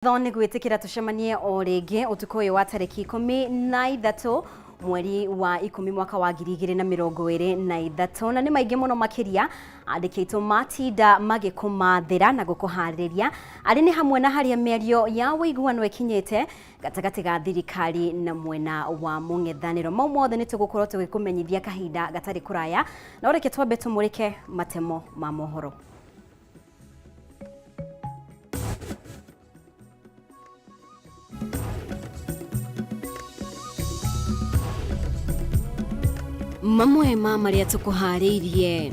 Nĩ gwĩtĩkĩra tũcemanie o rĩngĩ ũtukũ ũyũ wa tarĩki 13 mweri wa 10 mwaka wa 2023, na nĩ maingĩ mũno makĩria andĩki aitũ matinda magĩkũmathĩra na gũkũharĩrĩria arĩ nĩ hamwe na harĩa mĩario ya ũiguano ĩkinyĩte gatagatĩ ga thirikari na mwena wa mũng'ethanĩro. Mau mothe nĩ tũgũkorwo tũgĩkũmenyithia kahinda gatarĩ kũraya, no reke twambe tũmũrĩke matemo ma mohoro. Mamwe ma marĩa tũkũharĩirie: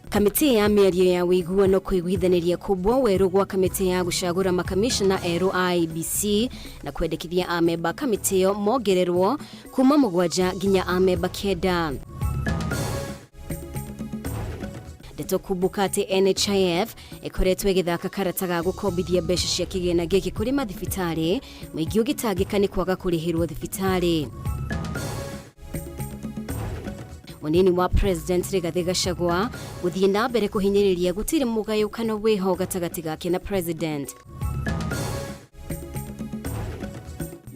Kamĩtĩ ya mĩario ya ũiguano kũiguithanĩria kũmbwo werũ gwa kamĩtĩ ya gũcagũra makamishna erũ a IEBC na kwendekithia amemba kamĩtĩ ĩyo mongererwo kuma 7 nginya amemba 9. Ndeto kumbuka atĩ NHIF ĩkoretwo ĩgĩthaka karata ga gũkombithia mbeca cia kĩgĩna gĩkĩ kũrĩ mathibitarĩ, mũingĩ ũgĩtangĩka nĩ kwaga kũrĩhĩrwo thibitarĩ. Mũnini wa President Rigathĩ Gachagua gũthiĩ na mbere kũhinyĩrĩria gũtirĩ mũgayũkano wĩho gatagatĩ gake na President.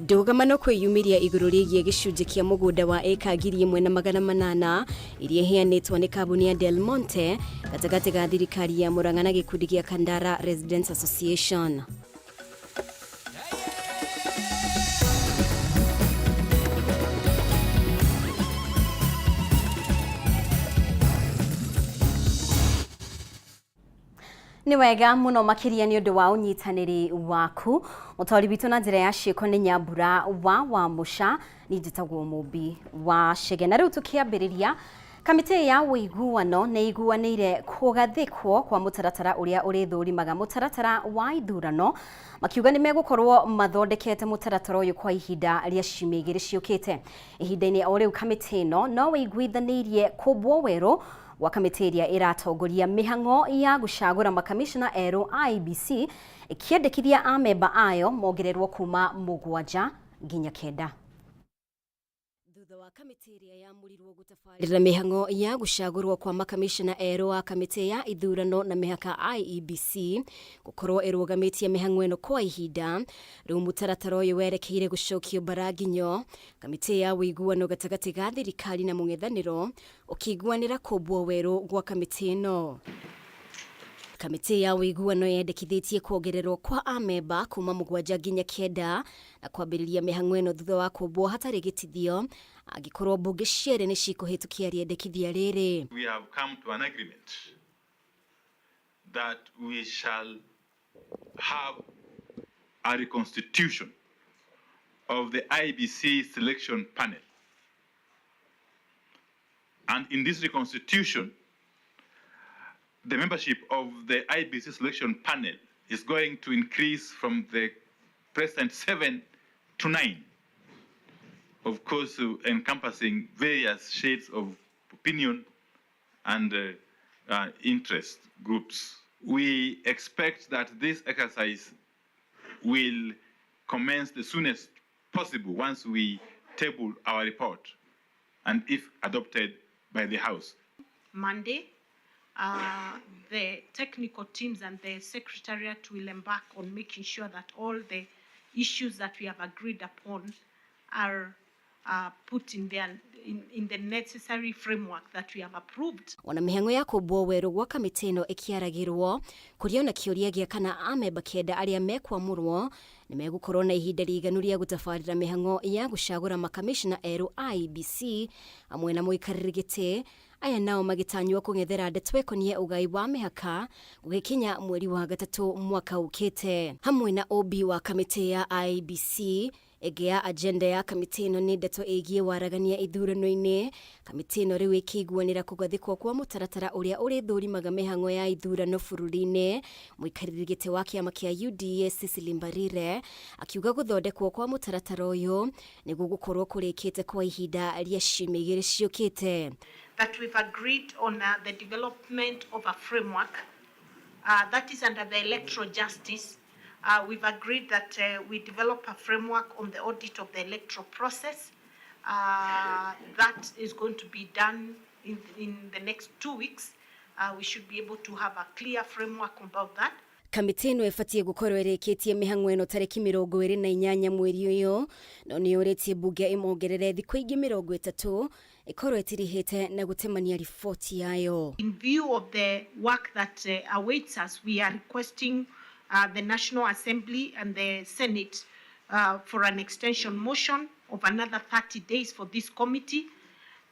Ndũgamano kwĩyumĩria igũrũ rĩgiĩ gĩcunjĩ kĩa mũgũnda wa ĩka 1800 iria iheanĩtwo nĩ kambuni ya Del Monte gatagatĩ ga thirikari ya Murang'a na gĩkundi gĩa Kandara Residents Association. Nĩ wega mũno makĩria nĩ ũndũ wa ũnyitanĩri waku. Mũtwari witũ na njĩra ya ciĩko nĩ Nyambura wa Wamũca, niĩ njĩtagwo Mũmbi wa Chege. Na rĩu tũkĩambĩrĩria, kamĩtĩ ya ũiguano nĩ iguanĩire kũgathĩkwo kwa mũtaratara ũrĩa ũrĩthũrimaga mũtaratara wa ithurano, makiuga nĩ megũkorwo mathondekete mũtaratara ũyũ kwa ihinda rĩa ciumia 2 ciũkĩte. Ihinda-inĩ o rĩu kamĩtĩ ĩno no ĩiguithanĩirie kũmbwo werũ gwa kamĩtĩ ĩrĩa ĩratongoria mĩhang'o ya gũcagũra makamishna erũ a IEBC, ĩkĩendekithia amemba ayo mongererwo kuma 7 nginya 9. Thutha wa kamĩtĩ ĩrĩa yamũrirwo gũtabarĩra mĩhang'o ya gũcagũrwo kwa makamishna erũ a kamĩtĩ ya ithurano na mĩhaka IEBC gũkorwo ĩrũgamĩtie mĩhang'o ĩno kwa ihinda, rĩu mũtaratara ũyũ werekeire gũcokio mbara nginyo kamĩtĩ ya ũiguano gatagatĩ ga thirikari na mũng'ethanĩro ũkĩiguanĩra kũmbwo werũ gwa kamĩtĩ ĩno. Kamĩtĩ ya ũiguano yendekithĩtie kuongererwo kwa amemba kuma 7 nginya 9 na kwambĩrĩria mĩhang'o ĩno thutha wa kũmbwo hatarĩ gĩtithio angĩkorwo mbunge cierĩ nĩ cikũhĩtũkia rĩendekithia rĩrĩ. We have come to an agreement that we shall have a reconstitution of the IEBC selection panel. And in this reconstitution, the membership of the IEBC selection panel is going to increase from the present 7 to 9. Of course, encompassing various shades of opinion and interest groups. We expect that this exercise will commence the soonest possible once we table our report and if adopted by the House. Monday, the technical teams and the secretariat will embark on making sure that all the issues that we have agreed upon are put in the necessary framework that we have approved. Ona mĩhang'o ya kũmbwo werũ gwa kamĩtĩ ĩno ĩkĩaragĩrwo kũrĩ ona kĩũria gĩa kana amemba 9 arĩa mekwamũrwo nĩ megũkorwo na ihinda rĩiganu rĩa gũtabarĩra mĩhang'o ya gũcagũra makamishna erũ a IEBC hamwe na mũikarĩri gĩtĩ, aya nao magĩtanywo kũng'ethera ndeto ĩkoniĩ ũgai wa mĩhaka gũgĩkinya mweri wa 3 mwaka ũkĩte. Hamwe na ũmbi wa kamĩtĩ ya IEBC, ĩngĩ ya agenda ya kamĩtĩ ĩno nĩ ndeto ĩgiĩ waragania ithurano-inĩ. Kamĩtĩ ĩno rĩu ĩkĩiguanĩra kũgathĩkwo kwa mũtaratara ũrĩa ũrĩthũrimaga mĩhang'o ya ithurano bũrũri-inĩ. Mũikarĩri gĩtĩ wa kĩama kĩa UDA Cecily Mbarire akiuga gũthondekwo kwa mũtaratara ũyũ nĩ gũgũkorwo kũrĩkĩte kwa ihinda rĩa ciumia 2 ciũkĩte. That we've agreed on the development of a framework that is under the electoral justice. We've agreed that we develop a framework on the audit of the electoral process. That is going to be done in the next 2 weeks. We should be able to have a clear framework about that. Kamĩtĩ ĩno ĩbatiĩ gũkorwo ĩrĩkĩtie mĩhang'o ĩno tarĩki 28 mweri ũyũ, no nĩ yũrĩtie mbunge ĩmongerere thikũ ingĩ 30 ĩkorwo ĩtirihĩte na gũtemania riboti yayo. In view of the work that awaits us, we are requesting the National Assembly and the Senate for an extension motion of another 30 days for this committee,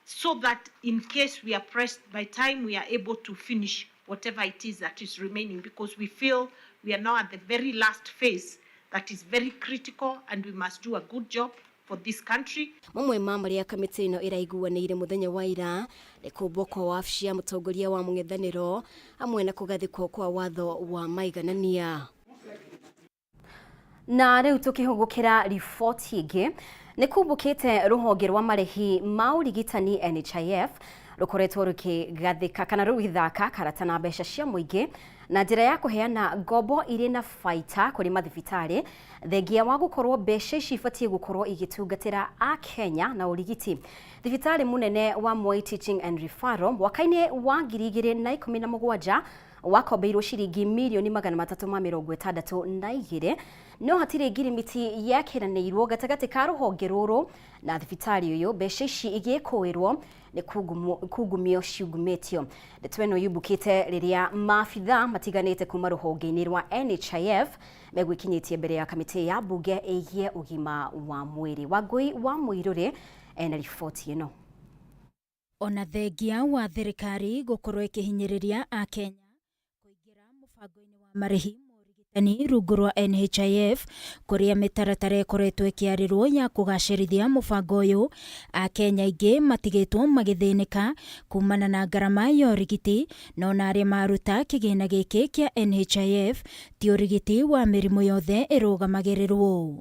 so that in case we are pressed by time, we are able to finish whatever it is that is remaining, because we feel we are now at the very last phase that is very critical and we must do a good job for this country. Mamwe ma marĩa kamĩtĩ ĩno ĩraiguanĩire mũthenya wa ira nĩ kũmbwo kwa wabici ya mũtongoria wa mũng'ethanĩro hamwe na kũgathĩkwo kwa watho wa maiganania. Na rĩu tũkĩhũgũkĩra riboti ĩngĩ, nĩ kumbũkĩte rũhonge rwa marĩhi ma ũrigitani NHIF rũkoretwo rũkĩgathĩka kana rũgĩthaka karata na mbeca cia mũingĩ na njĩra ya kũheana ngombo irĩ na baita kũrĩ mathibitarĩ, thengia wa gũkorwo mbeca ici ibatiĩ gũkorwo igĩtungatĩra Akenya na ũrigiti. Thibitarĩ mũnene wa Moi Teaching and Referral mwaka-inĩ wa 2017 wakombeirwo ciringi mirioni 362, no hatirĩ ngirimiti yekĩranĩirwo gatagatĩ ka rũhonge rũrũ na thibitarĩ ũyũ, mbeca ici igĩkũĩrwo nĩ kungumio ciungumĩtio. Ndeto ĩno yumbũkĩte rĩrĩa maabitha matiganĩte kuma rũhonge-inĩ rwa NHIF megwĩkinyĩtie mbere ya kamĩtĩ ya mbunge ĩgiĩ ũgima wa mwĩrĩ. Wangũi wa Mũirũrĩ ena riboti ĩno. Ona thengia wa thirikari gũkorwo ĩkĩhinyĩrĩria Akenya kũingĩra mũbango-inĩ wa marĩhi ma ũrigitani rungu rwa NHIF, kũrĩa mĩtaratara ĩkoretwo ĩkĩarĩrwo ya kũgacĩrithia mũbango ũyũ, Akenya aingĩ matigĩtwo magĩthĩnĩka kumana na ngarama ya ũrigiti, na ona arĩa maruta kĩgĩna gĩkĩ kĩa NHIF ti ũrigiti wa mĩrimũ yothe ĩrũgamagĩrĩrwo.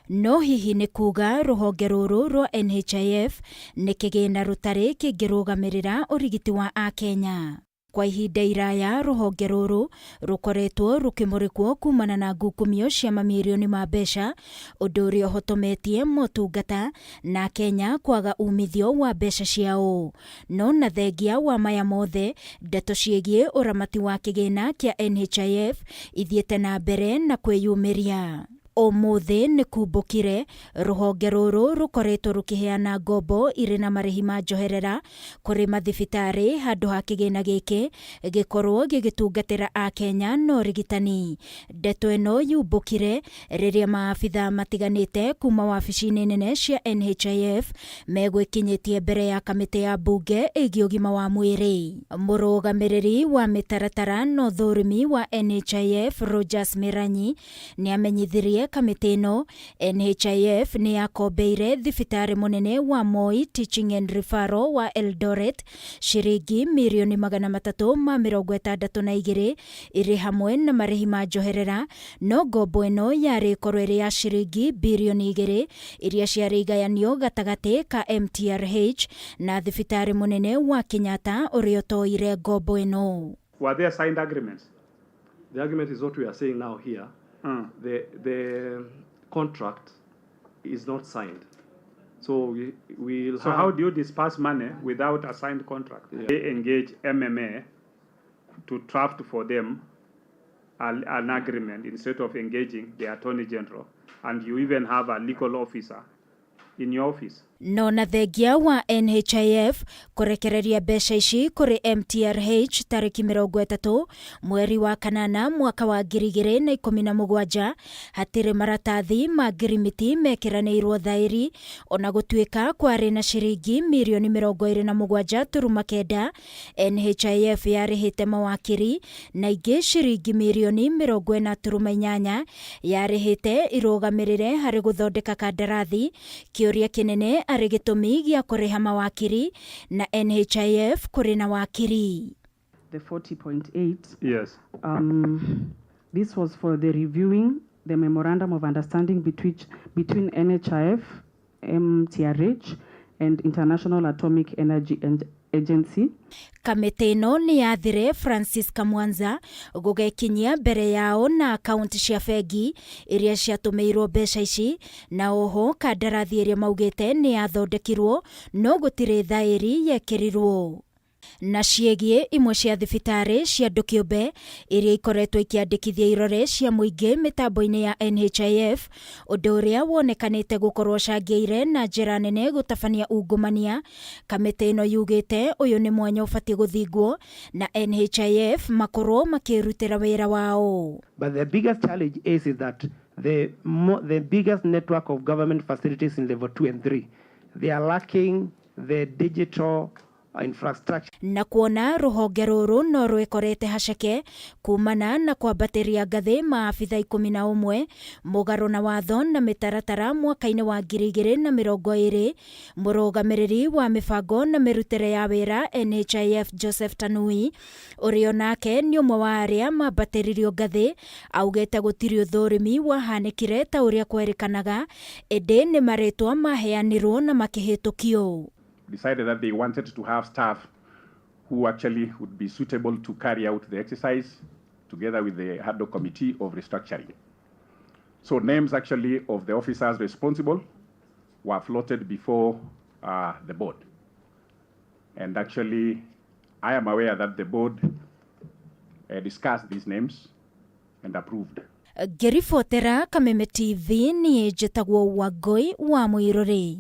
No hihi nĩ kuga rũhonge rũrũ rwa NHIF nĩ kĩgĩna rũtarĩ kĩngĩrũgamĩrĩra ũrigiti wa Akenya? Kwa ihinda iraya rũhonge rũrũ rũkoretwo rũkĩmũrĩkwo kumana na ngukumio cia mamirioni ma mbeca, ũndũ ũrĩa ũhotometie motungata na Kenya kwaga umithio wa mbeca ciao. No na thengia wa maya mothe, ndeto ciĩgiĩ ũramati wa kĩgĩna kĩa NHIF ithiĩte na mbere na kwĩyumĩria. Ũmũthĩ nĩ kumbũkire rũhonge rũrũ rũkoretwo rũkĩheana ngombo irĩ na marĩhi ma njoherera kũrĩ mathibitarĩ handũ ha kĩgĩna gĩkĩ gĩkorwo gĩgĩtungatĩra Akenya na ũrigitani. Ndeto ĩno yumbũkire rĩrĩa maabitha matiganĩte kuma wabici-inĩ nene cia NHIF megwĩkinyĩtie mbere ya kamĩtĩ ya mbunge ĩgiĩ ũgima wa mwĩrĩ. Mũrũgamĩrĩri wa mĩtaratara na ũthũrimi wa NHIF Rogers Miranyi nĩamenyithirie kamĩtĩ ĩno NHIF nĩ yakombeire thibitarĩ mũnene wa Moi Teaching and Referral wa Eldoret ciringi mirioni 362 irĩ hamwe na marĩhi ma njoherera, no ngombo ĩno yarĩ ĩkorwo ĩrĩ ya ciringi birioni 2 iria ciarĩ igayanio gatagatĩ ka MTRH na thibitarĩ mũnene wa Kenyatta ũrĩa ũtoire ngombo ĩno. Were there signed agreements? The argument is what we are saying now here. The contract is not signed. So we will So have how do you disperse money without a signed contract? Yeah. They engage MMA to draft for them an agreement instead of engaging the Attorney General, and you even have a legal officer in your office. No na thengia wa NHIF kũrekereria mbeca ici kũrĩ MTRH tarĩki 30 mweri wa kanana mwaka wa 2017, hatirĩ maratathi ma ngirimiti mekĩranĩirwo thaĩri, ona gũtuĩka kwarĩ na ciringi mirioni 27.9 NHIF yarĩhĩte mawakiri na ingĩ ciringi mirioni 40.8 yarĩhĩte irũgamĩrĩre harĩ gũthondeka kandarathi. Kĩũria kĩnene arĩ gĩtũmi gĩa kũrĩha mawakiri na NHIF kũrĩ na wakiri. The 40.8. Yes. This was for the reviewing the memorandum of understanding between NHIF, MTRH, and International Atomic Energy Agency. Kamĩtĩ ĩno nĩ yathire Francis Kamwanza gũgekinyia mbere yao na akaunti cia bengi iria ciatũmĩirwo mbeca ici, na oho kandarathi ĩrĩa maugĩte nĩ yathondekirwo no gũtirĩ thaĩri yekĩrirwo. Na ciĩgiĩ imwe cia thibitarĩ cia andũ kĩũmbe iria ikoretwo ikĩandĩkithia irore cia mũingĩ mĩtambo-inĩ ya NHIF, ũndũ ũrĩa wonekanĩte gũkorwo ũcangĩire na njĩra nene gũtabania ungumania. Kamĩtĩ ĩno yugĩte ũyũ nĩ mwanya ũbatiĩ gũthingwo na NHIF makorwo makĩrutĩra wĩra wao. But the biggest challenge is that the biggest network of government facilities in level 2 and 3, they are lacking the digital infrastructure. Na kuona rũhonge rũrũ no rwĩkorete haceke kumana na kwambatĩria ngathĩ maabitha 11 mũgarũ na watho na mĩtaratara mwaka-inĩ wa 2020, mũrũgamĩrĩri wa mĩbango na mĩrutĩre ya wĩra NHIF Joseph Tanui, ũrĩa onake nĩ ũmwe wa arĩa mambatĩririo ngathĩ, augĩte gũtirĩ ũthũrimi wahanĩkire ta ũrĩa kwerĩkanaga, ĩndĩ nĩ marĩtwa maheanirwo na makĩhĩtũkio. Decided that they wanted to have staff who actually would be suitable to carry out the exercise together with the ad hoc committee of restructuring. So names actually of the officers responsible were floated before the board. And actually, I am aware that the board discussed these names and approved. Ngĩribotera Kameme TV, niĩ njĩtagwo Wangũi wa Mũirũrĩ.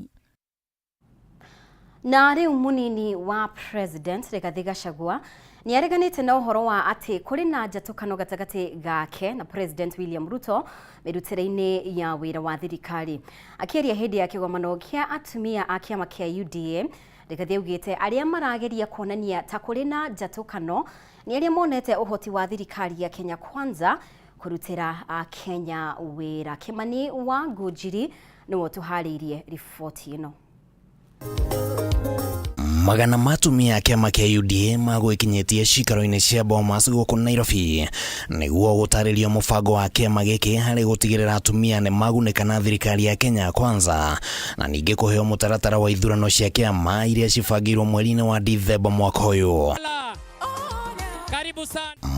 Na rĩu munini wa president Rigathi Gachagua nĩ areganĩte na ũhoro wa atĩ kũrĩ na njatũkano gatagatĩ gake na President William Ruto mĩrutĩre-inĩ ya wĩra wa thirikari. Akĩaria hĩndĩ ya kĩgomano kĩa atumia a kĩama kĩa UDA, Rigathi augĩte arĩa marageria kuonania ta kũrĩ na njatũkano nĩ arĩa monete ũhoti wa thirikari ya Kenya Kwanza kũrutĩra Akenya wĩra. Kĩmani wa Ngũnjiri nĩwe ũtũharĩirie riboti ĩno. Magana ma atumia a kĩama kĩa UDA magwĩkinyĩtie cikaro-inĩ cia Bomas gũkũ Nairobi nĩguo gũtarĩrio mũbango wa kĩama gĩkĩ harĩ gũtigĩrĩra atumia nĩ magunĩka na thirikari ya Kenya Kwanza, na ningĩ kũheo mũtaratara wa ithurano cia kĩama iria cibangĩirwo mweri-inĩ wa Dithemba mwaka ũyũ.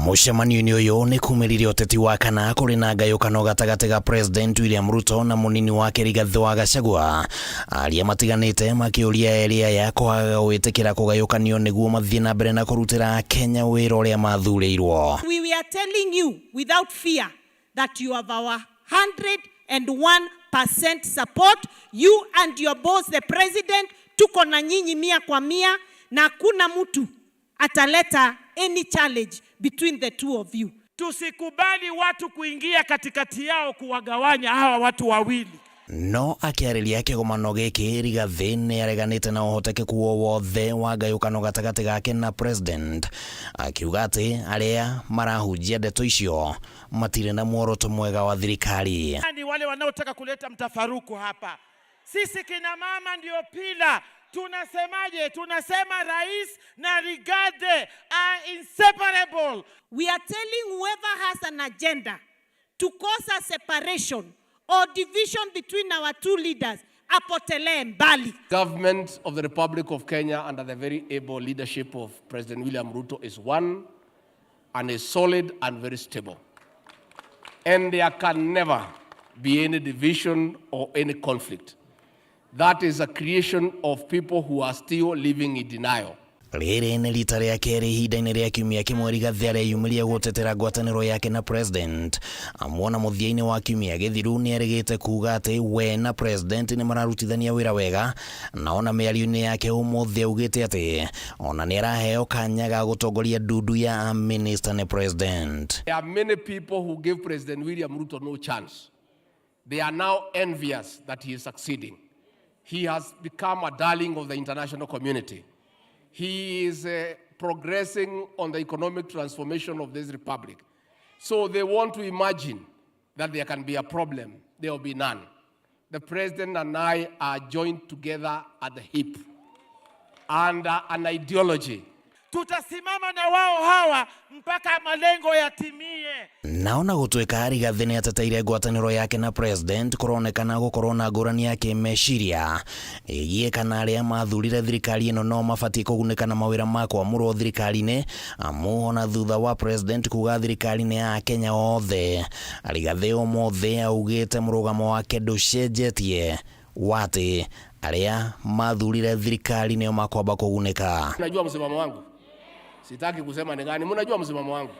Mũcemanio-inĩ ũyũ nĩ kumĩrire ũteti wa kana kũrĩ na ngayũkano gatagatĩ ga President William Ruto na mũnini wake Rigathĩ wa Gachagua, arĩa matiganĩte makĩũria erĩ aya kwaga gwĩtĩkĩra kũgayũkanio nĩguo mathiĩ na mbere na kũrutĩra Kenya wĩra ũrĩa mathurĩirwo. We are telling you without fear that you have our 101% support. You and your boss, the president, tuko na nyinyi 100%, na hakuna mtu ataleta any challenge between the two of you. Tusikubali watu kuingia katikati yao kuwagawanya hawa watu wawili. No akĩarĩria kĩgomano gĩkĩ, Rigathĩ nĩ areganĩte na ũhotekeku o wothe wa ngayũkano gatagatĩ gake na president, akiuga atĩ arĩa marahunjia ndeto icio matirĩ na muoroto mwega wa thirikari. Ni wale wanaotaka kuleta mtafaruku hapa. Sisi kina mama ndio pillar. Tunasemaje? Tunasema rais na Rigathi are inseparable. We are telling whoever has an agenda to cause a separation or division between our two leaders, apotelee mbali. Government of the Republic of Kenya under the very able leadership of President William Ruto is one and is solid and very stable. And there can never be any division or any conflict. That is a creation of people who are still living in denial. Rĩrĩ nĩ rita rĩa kerĩ ihinda-inĩ rĩa kiumia kĩmwe Rigathĩ areyumĩria gũtetera ngwatanĩro yake na president. Amuona mũthia-inĩ wa kiumia gĩthiru nĩ erĩgĩte kuga atĩ we na president nĩ mararutithania wĩra wega, na ona mĩario-inĩ yake ũmũthĩ augĩte atĩ ona nĩ araheo kanya ga gũtongoria ndundu ya minister nĩ president. There are many people who gave President William Ruto no chance. They are now envious that he is succeeding. He has become a darling of the international community. He is progressing on the economic transformation of this republic. So they want to imagine that there can be a problem. There will be none. The president and I are joined together at the hip under an ideology. Tutasimama na wao hawa mpaka malengo yatimie. Naona gũtuĩka Rigathĩ nĩ ateteire ngwatanĩro yake na president, kũronekana gũkorwo na ngũrani ya kĩmeciria ĩgiĩ kana arĩa mathurire thirikari ĩno no mabatiĩ kũgunĩka na mawĩra ma kwamũrwo thirikari-inĩ, amu ona thutha wa president kuga thirikari nĩ ya Akenya othe, Rigathĩ ũmũthĩ augĩte mũrũgamo wake ndũcenjetie wa atĩ arĩa mathurire thirikari nĩo makwamba kũgunĩka. Najua msimamo wangu. Sitaki kusema ni gani, mnajua msimamo wangu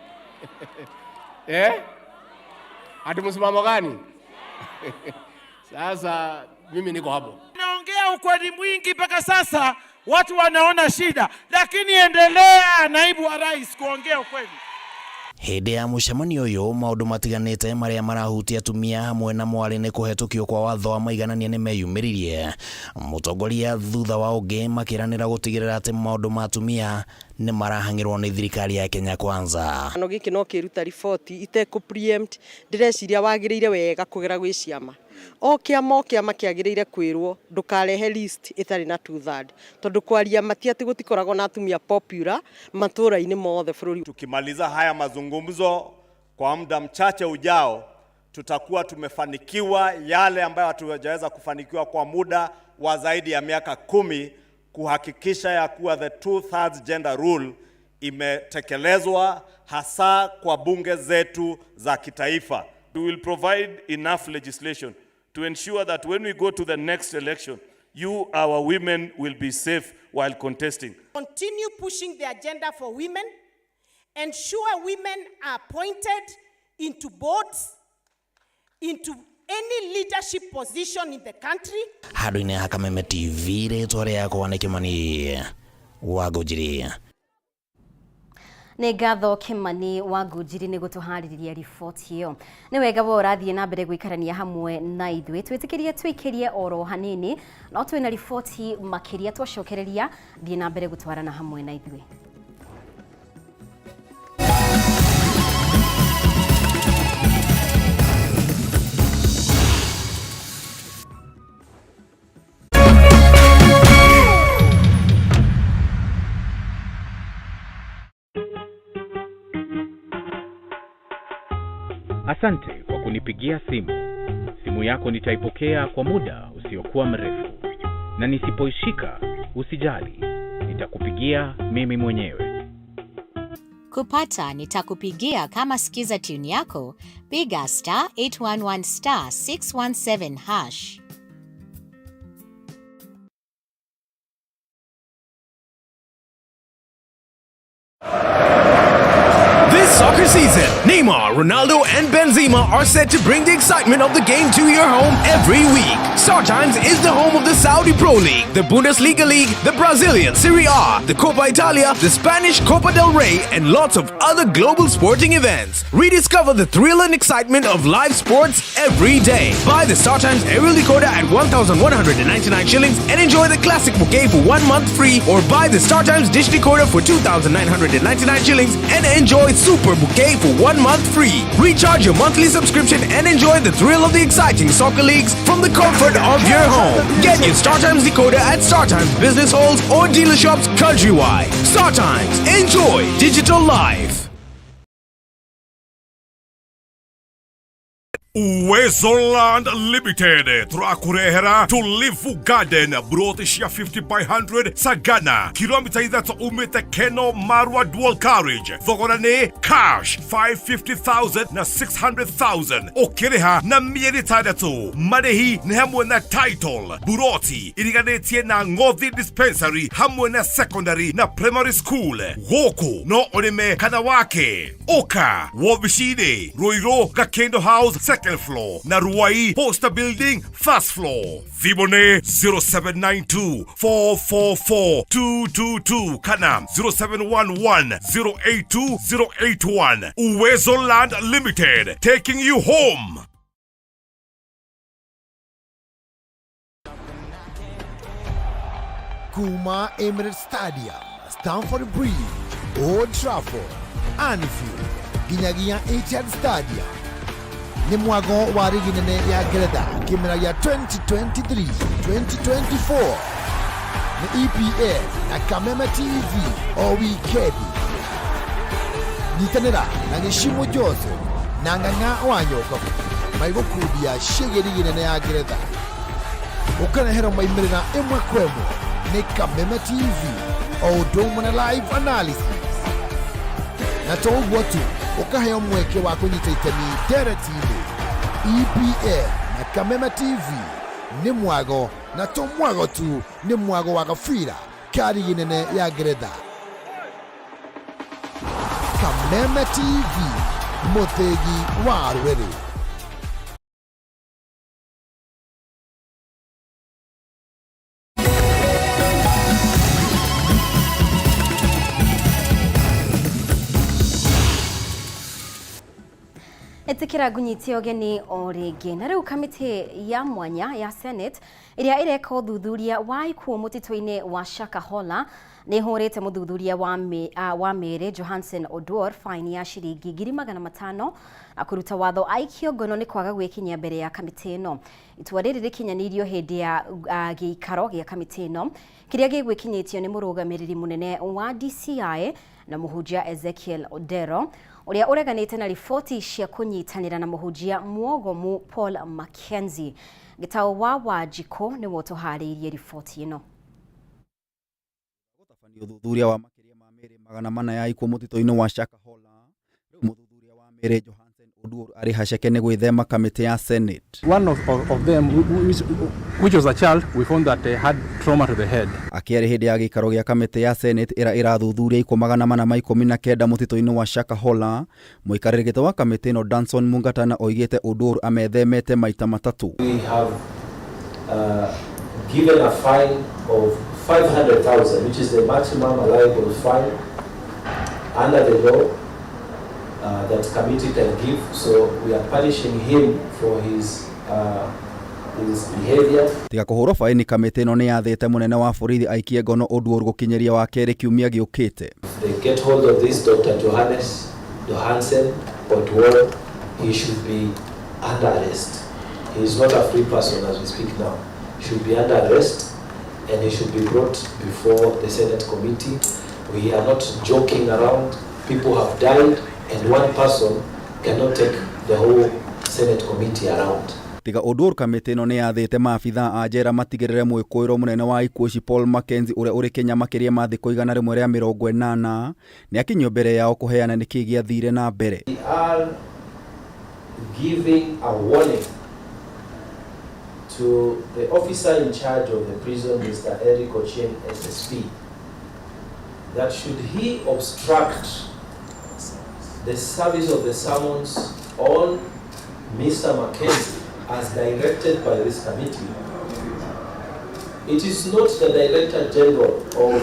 eh? Ati msimamo gani? Sasa mimi niko hapo. Naongea ukweli mwingi mpaka sasa watu wanaona shida, lakini endelea naibu wa rais kuongea ukweli. Hĩndĩ ya mũcemanio ũyũ maũndũ matiganĩte marĩa marahutia atumia hamwe na mwarĩ nĩ kũhetũkio kwa watho wa maiganania nĩ meyumĩririe. Mũtongoria thutha wa ũngĩ makĩranĩra gũtigĩrĩra atĩ maũndũ ma atumia nĩ marahang'ĩrwo nĩ thirikari ya Kenya Kwanza. No gĩkĩ no kĩruta riboti itekũ preempt, ndĩreciria wagĩrĩire wega kũgera gwĩ ciama. O kĩama kĩagĩrĩire kwĩrwo ndũkarehe list ĩtarĩ na two third, tondũ kwaria mati atĩ gũtikoragwo na atumia popular matũra-inĩ mothe bũrũri. Tukimaliza haya mazungumzo kwa muda mchache ujao, tutakuwa tumefanikiwa yale ambayo hatujaweza kufanikiwa kwa muda wa zaidi ya miaka 10, kuhakikisha ya kuwa the 2/3 gender rule imetekelezwa hasa kwa bunge zetu za kitaifa. We will provide enough legislation to ensure that when we go to the next election, you, our women, will be safe while contesting. Continue pushing the agenda for women, ensure women are appointed into boards, into any leadership position in the country. Handũ-inĩ ha Kameme TV, rĩtwa rĩakwa nĩ Kĩmani wa Ngũnjiri. Nĩ ngatho Kĩmani wa Ngũnjiri nĩ gũtũharĩrĩria riboti ĩyo. Nĩ wega we ũrathiĩ na mbere gũikarania hamwe na ithuĩ, twĩtĩkĩrie twĩkĩrie oro hanini, no twĩna riboti makĩria twacokereria, thiĩ na mbere gũtwarana hamwe na ithuĩ. Asante kwa kunipigia simu. Simu yako nitaipokea kwa muda usiokuwa mrefu, na nisipoishika usijali, nitakupigia mimi mwenyewe. Kupata nitakupigia kama skiza tune yako, piga *811 *617 hash. This soccer season, Neymar, Ronaldo, and Benzema are set to bring the excitement of the game to your home every week. StarTimes is the home of the Saudi Pro League, the Bundesliga League, the Brazilian Serie A, the Coppa Italia, the Spanish Copa del Rey, and lots of other global sporting events. Rediscover the thrill and excitement of live sports every day. Buy the StarTimes aerial decoder at 1,199 shillings and enjoy the classic bouquet for 1 month free, or buy the StarTimes dish decoder for 2,999 shillings and enjoy Super Bouquet for 1 month free. Recharge your monthly subscription and enjoy the thrill of the exciting soccer leagues from the comfort of your home. Get your StarTimes decoder at StarTimes business halls or dealer shops countrywide. StarTimes, enjoy digital life. Uwezo Land Limited turakurehera Tulivu Garden broti cia 50 by 100 Sagana, kilomita 3 umite Keno Marwa dual carriage. Thogora ni cash 550,000 na 600,000 ukiriha na mieri 6. Marihi ni hamwe na title buroti iriganitie na Ngothi dispensary hamwe na secondary na primary school. Guku no urime kana wake uka wobici-inĩ Ruiru Gakendo House second floor na Ruai Posta Building first floor. Thimũ nĩ 0792 444 222 kana 0711 082 081. Uwezo Land Limited, taking you home. Kuma Emirates Stadium, Stamford Bridge, Old Trafford, Anfield, nginyagia Etihad Stadium. Nĩ mwago wa rigi nene ya Ngeretha kĩmera gĩa 2023-2024 nĩ EPL na Kameme TV o wikendi. Nyitanĩra na Gĩcimo Joseph na Ng'ang'a wa Nyokabu maigũkundia ciĩgiĩ rigi nene ya Ngeretha. Ũkareherwo maimĩrĩra ĩmwe kwa ĩmwe nĩ Kameme TV o ũndũ ũmwe na live analysis. Na to ũguo tu, ũkaheo mweke wa kũnyita itemi ndereti-inĩ. EPL na Kameme TV nĩ mwago, na to mwago tu, nĩ mwago wa gabira ka rigi nene ya Ngeretha. Kameme TV, mũthĩgi wa rũrĩrĩ. Ĩtĩkĩra ngũnyitie ũgeni o rĩngĩ. Na rĩu kamĩtĩ ya mwanya ya Senate ĩrĩa ĩreka ũthuthuria wa ikuũ mũtitũ-inĩ wa Shakahola nĩ ĩhũrĩte mũthuthuria wa mĩĩrĩ Johansen Oduor faini ya ciringi 500,000 na kũruta watho aikio ngono nĩ kwaga gwĩkinyia mbere ya kamĩtĩ ĩno. Itua rĩrĩ rĩkinyanĩirio hĩndĩ ya gĩikaro gĩa kamĩtĩ ĩno kĩrĩa gĩgwĩkinyĩtio nĩ mũrũgamĩrĩri mũnene wa DCI na mũhunjia Ezekiel Odero ũrĩa ũreganĩte na riboti cia kũnyitanĩra na mũhunjia mwogomu Paul Mackenzie. Gĩtaũ wa Wanjikũ nĩwe ũtũharĩirie riboti ĩno. Ũthuthuria wa makĩria ma mĩĩrĩ 400 ya ikuũ mũtitũ-inĩ wa Shakahola. Rĩu mũthuthuria wa mĩĩrĩ Johansen Oduor arĩ haceke nĩ gwĩthema kamĩtĩ ya Senate. One of them, which was a child, we found that they had trauma to the head. Akĩaria hĩndĩ ya gĩikaro gĩa kamĩtĩ ya Senate ĩrĩa ĩrathuthuria ikuũ 419 mũtitũ-inĩ wa Shakahola, mũikarĩri gĩtĩ wa kamĩtĩ ĩno Danson Mungatana oigĩte Oduor amethemete maita matatũ. We have given a fine of 500,000, which is the maximum allowable fine under the law that committee can give. So we are punishing him for his behavior. Tiga kũhũrwo faini, kamĩtĩ ĩno nĩ yathĩte mũnene wa borithi aikie ngono Oduor gũkinyĩria wa kerĩ kiumia gĩũkĩte. If they get hold of this Dr. Johansen Oduor, he should be under arrest. He is not a free person as we speak now. He should be under arrest and he should be brought before the Senate committee. We are not joking around. People have died and one person cannot take the whole Senate committee around. Tiga Oduor, kamĩtĩ ĩno nĩ yathĩte maabithaa a njera matigĩrĩre mwĩkũĩrwo mũnene wa ikuũ ici Paul Mackenzie ũrĩa ũrĩ Kenya makĩria ma thikũ 180 nĩ akinyio mbere yao kũheana nĩkĩ gĩathire na mbere. We are giving a warning to the officer in charge of the prison, Mr. Eric Ochieng, SSP, that should he obstruct the service of the summons on Mr. Mackenzie as directed by this committee, it is not the Director General of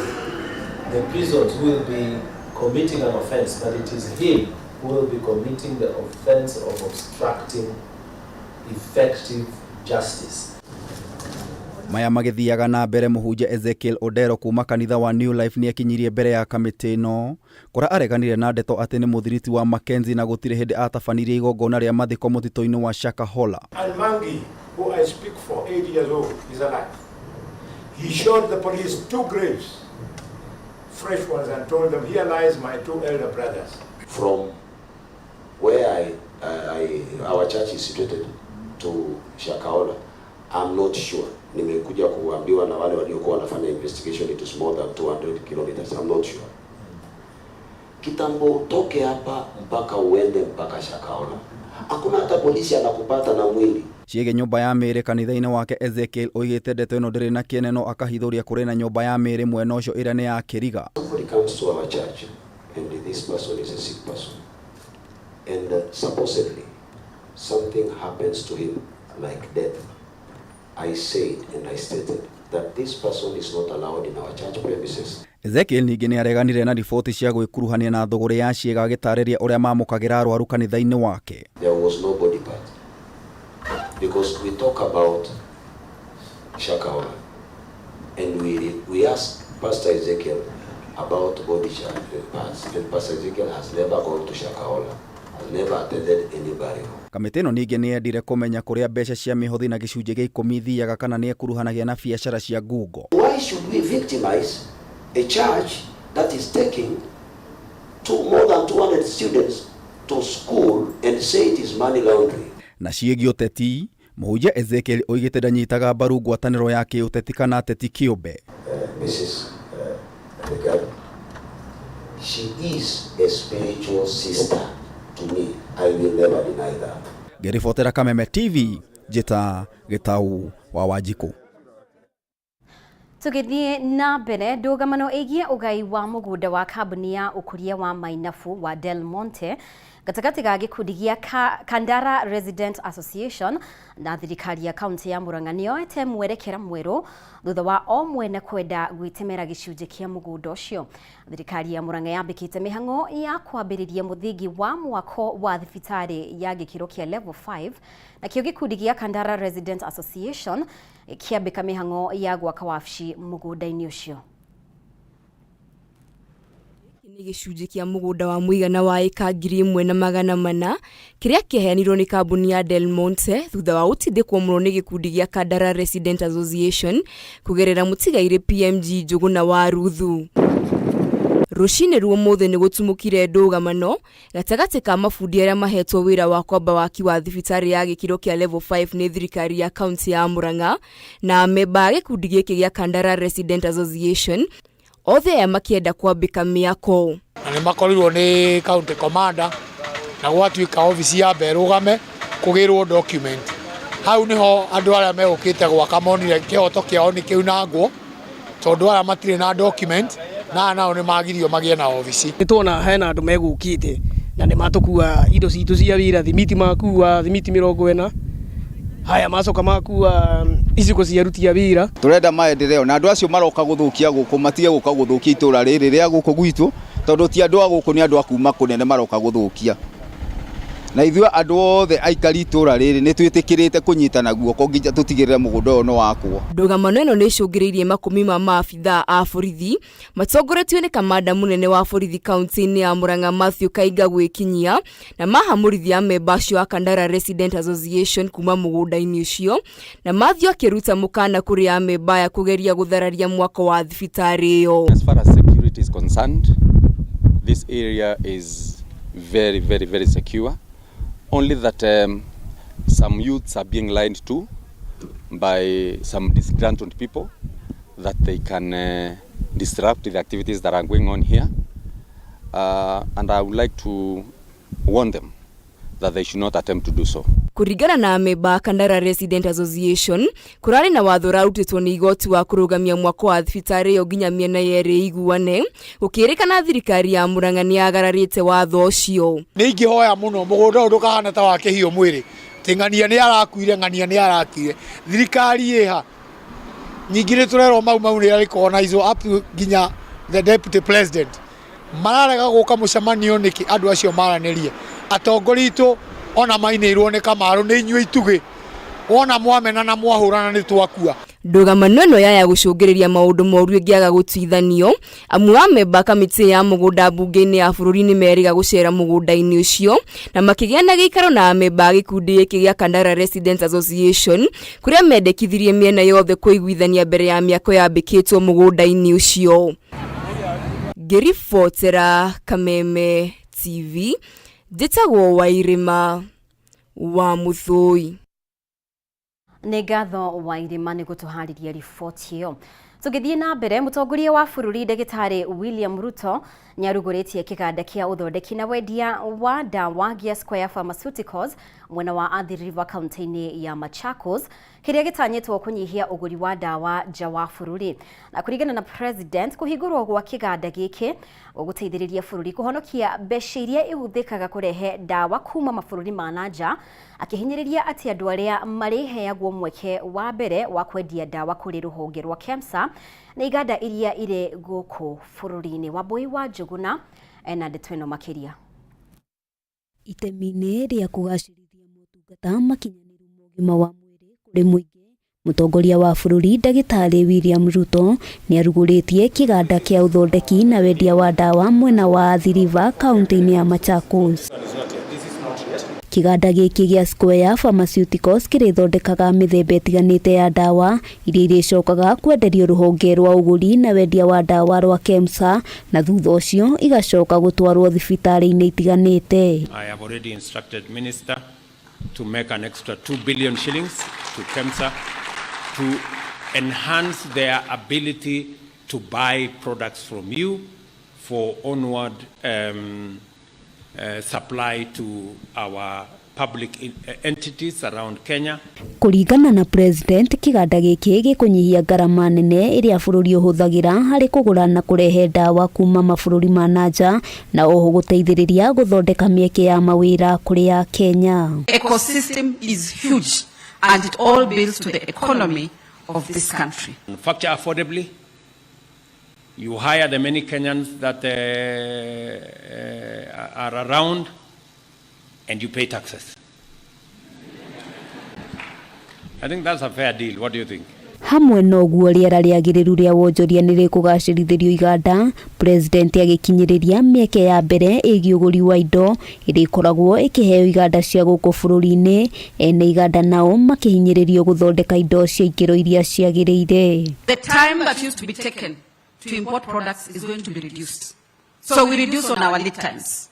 the prisons who will be committing an offense, but it is him who will be committing the offense of obstructing effective justice. Maya magĩthiaga na mbere, mũhunjia Ezekiel Odero kuma kanitha wa New Life nĩ ekinyirie mbere ya kamĩtĩ ĩno kũrĩa areganire na ndeto atĩ nĩ mũthiriti wa Mackenzie na gũtirĩ hĩndĩ atabanirie igongona rĩa mathiko mũtitũ-inĩ wa Shakahola. And Mangi, who I speak for, 8 years old, is alive. He showed the police 2 graves, fresh ones, and told them, here lies my 2 elder brothers. From where our church is situated to Shakahola, I'm not sure. Nimekuja kuambiwa na wale waliokuwa wanafanya investigation, it is more than 200 kilometers. I'm not sure. Kitambo utoke hapa mpaka uende mpaka Shakahola, hakuna hata polisi anakupata na mwili. Ciĩgiĩ nyũmba ya mĩĩrĩ kanitha-inĩ wake, Ezekiel oigĩte ndeto ĩno ndĩrĩ na kĩene no akahithũria kũrĩ na nyũmba ya mĩĩrĩ mwena ũcio ĩrĩa nĩ ya Kĩriga. Somebody comes to our church and this person is a sick person and supposedly something happens to him like death. I said and I stated that this person is not allowed in our church premises. Ezekiel ningĩ nĩ areganire na riboti cia gwĩkuruhania na thũgũrĩ ya ciĩga agĩtarĩria ũrĩa mamũkagĩra arwaru kanitha-inĩ wake. There was no body part because we talk about Shakahola and we ask Pastor Ezekiel about body parts, and Pastor Ezekiel has never gone to Shakahola, has never attended any burial. Kamĩtĩ ĩno ningĩ nĩ yendire kũmenya kũrĩa mbeca cia mĩhothi na gĩcunjĩ gĩa 10 ithiaga kana nĩ ekuruhanagia na biacara cia ngungo. Why should we victimize a church that is taking more than 200 students to school and say it is money laundering? Na ciĩgiĩ ũteti, mũhunjia Ezekiel oigĩte ndanyitaga mbaru ngwatanĩro ya kĩũteti kana ateti kĩũmbe. Mrs. Rigathi, she is a spiritual sister to me. I will never deny that. Ngĩribotera Kameme TV, njĩta Gĩtau wa Wanjikũ. Tũgĩthiĩ na mbere, ndũgamano ĩgiĩ ũgai wa mũgũnda wa kambuni ya ũkũria wa mainabu wa Del Monte gatagatĩ ga gĩkundi gĩa Kandara Resident Association na thirikari ya kaunti ya Murang'a nĩyoete mwerekera mwerũ thutha wa o mwene kwenda gwĩtemera gĩcunjĩ kĩa mũgũnda ũcio. Thirikari ya Murang'a yambĩkĩte mĩhang'o ya kwambĩrĩria mũthingi wa mwako wa thibitarĩ ya gĩkĩro kĩa level 5, nakĩo gĩkundi gĩa Kandara Resident Association kĩambĩka mĩhang'o ya gwaka wabici mũgũnda-inĩ ũcio. Nĩ gĩcunjĩ kĩa mũgũnda wa mũigana wa ĩka 1,400 kĩrĩa kĩaheanirwo nĩ kambuni ya Del Monte thutha wa gũtindĩkwo mũno nĩ gĩkundi gĩa Kandara Resident Association kũgerera mũtigairĩ PMG Njũgũna wa Ruthu. Rũcinĩ rwa ũmũthĩ nĩ gũtumũkire ndũgamano gatagatĩ ka mabundi arĩa mahetwo wĩra wa kwamba waki wa thibitarĩ ya gĩkĩro kĩa level 5 nĩ thirikari ya kaunti ya Murang'a na amemba a gĩkundi gĩkĩ gĩa Kandara Resident Association, othe aya makĩenda kwambĩka mĩako. Na nĩ makorirwo nĩ county commander na gwatuĩka obici ya ĩrũgame kũgĩrwo document. Hau nĩho andũ arĩa megũkĩte gwaka monire kĩhoto kĩao nĩ kĩunangwo, tondũ arĩa matirĩ na document na aya nao nĩ magirio magĩe na obici. Nĩ tuona hena andũ megũkĩte na nĩ matũkua indo citũ cia wĩra, thimiti makua thimiti 40, haya macoka makua iciko cia aruti a wĩra. Turenda maendeleo na andũ acio maroka gũthũkia gũkũ matige gũka gũthũkia itũra rĩrĩ rĩa gũkũ gwitũ, tondũ ti andũ a gũkũ, nĩ andũ a kuma kũnene maroka gũthũkia. Na ithuĩ andũ othe aikari itũra rĩrĩ nĩ twĩtĩkĩrĩte kũnyitana guoko nginya tũtigĩrĩre mũgũnda ũyũ nĩ wakwo. Ndũgamano ĩno nĩ ĩcũngĩrĩirie makũmi ma maabithaa a borithi matongoretio nĩ kamanda mũnene wa borithi kaunti-inĩ ya Murang'a Matthew Kaiga gwĩkinyia na mahamũrithia amemba acio a Kandara Resident Association kuma mũgũnda-inĩ ũcio, na Matthew akĩruta mũkana kũrĩ amemba aya kũgeria gũthararia mwako wa thibitarĩ ĩyo. As far as security is concerned, this area is very, very, very secure. Only that some youths are being lied to by some disgruntled people that they can disrupt the activities that are going on here. And I would like to warn them that they should not attempt to do so. Kũringana na amemba a Kandara Resident Association, kũrarĩ na watho ũrarutĩtwo nĩ igoti wa kũrũgamia mwako wa thibitarĩ ĩyo nginya mĩena yerĩ ĩiguane, gũkĩrĩkana thirikari ya Murang'a nĩ yagararĩte watho ũcio. Nĩ ingĩhoya mũno mũgũnda ũyũ ndũkahane ta wa kĩhiũ mwĩrĩ, atĩ ng'ania nĩ arakuire, ng'ania nĩ arakuire. Thirikari ĩha nyingĩ nĩ tũrerwo mau mau nĩ arĩkonaizwo up to nginya the deputy president. Mararega gũka mũcemanio nĩkĩ andũ acio maranĩrie? Atongoria itũ ona mainĩirwo nĩ Kamaru nĩ inyuĩ itugĩ, wona mwamena na mwahũrana nĩ twakua. Ndũgamano ĩno yaya gũcũngĩrĩria maũndũ moru ĩngĩaga gũtuithanio, amu amemba a kamĩtĩ ya mũgũnda mbunge-inĩ ya bũrũri nĩ merĩga gũcera mũgũnda-inĩ ũcio na makĩgĩa na gĩikaro na amemba a gĩkundi gĩkĩ gĩa Kandara Residents Association kũrĩa mendekithirie mĩena yothe kũiguithania mbere ya mĩako yambĩkĩtwo mũgũnda-inĩ ũcio. Ngĩribotera Kameme TV, njĩtagwo Wairĩma wa Mũthũi. Nĩ ngatho Wairĩma nĩ gũtũharĩria riboti ĩyo. Tũgĩthiĩ na mbere, mũtongoria wa bũrũri ndagĩtarĩ William Ruto nĩarugũrĩtie kĩganda kĩa ũthondeki na wendia wa ndawa gĩa Square Pharmaceuticals mwena wa Athi River kaunti-inĩ ya Machakos, kĩrĩa gĩtanyĩtwo kũnyihia ũgũri wa ndawa nja wa bũrũri. Na kũringana na president, kũhingũrwo gwa kĩganda gĩkĩ gũgũteithĩrĩria bũrũri kũhonokia mbeca iria ihũthĩkaga kũrehe ndawa kuma mabũrũri ma na nja, akĩhinyĩrĩria atĩ andũ arĩa marĩheagwo mweke wa mbere wa kwendia ndawa kũrĩ rũhonge rwa KEMSA na iganda iria irĩ gũkũ bũrũri-inĩ. Wambui wa Njũgũna ena ndeto ĩno makĩria. Itemi-inĩ rĩa kũgacĩrithia motungata makinyanĩru ma ũgima wa mwĩrĩ kũrĩ mũingĩ, mũtongoria wa bũrũri ndagĩtarĩ William Ruto nĩarugũrĩtie kĩganda kĩa ũthondeki na wendia wa ndawa mwena wa Athi River kaunti-inĩ ya Machakos. Kĩganda gĩkĩ gĩa Square Pharmaceuticals kĩrĩthondekaga mĩthemba ĩtiganĩte ya ndawa iria irĩcokaga kwenderio rũhonge rwa ũgũri na wendia wa ndawa rwa KEMSA na thutha ũcio igacoka gũtwarwo thibitarĩ-inĩ itiganĩte. I have already instructed Minister to make an extra 2 billion shillings to KEMSA to enhance their ability to buy products from you for onward supply to our public entities around Kenya. Kũringana na President, kĩganda gĩkĩ gĩkũnyihia ngarama nene ĩrĩa bũrũri ũhũthagĩra harĩ kũgũra na kũrehe ndawa kuma mabũrũri ma nanja na oho gũteithĩrĩria gũthondeka mĩeke ya mawĩra kũrĩ Akenya. Ecosystem is huge and it all builds to the economy of this country. Manufacture affordably. You hire the many Kenyans that are around and you pay taxes. I think that's a fair deal. What do you think? Hamwe na ũguo rĩera rĩagĩrĩru rĩa wonjoria nĩ rĩkũgacĩrithĩrio iganda. President agĩkinyĩrĩria mĩeke ya mbere ĩgiĩ ũgũri wa indo ĩrĩa ĩkoragwo ĩkĩheo iganda cia gũkũ bũrũri-inĩ, ene iganda nao makĩhinyĩrĩrio gũthondeka indo cia ikĩro iria ciagĩrĩire. The time that used to be taken to import products is going to be reduced. So we reduce on our lead times.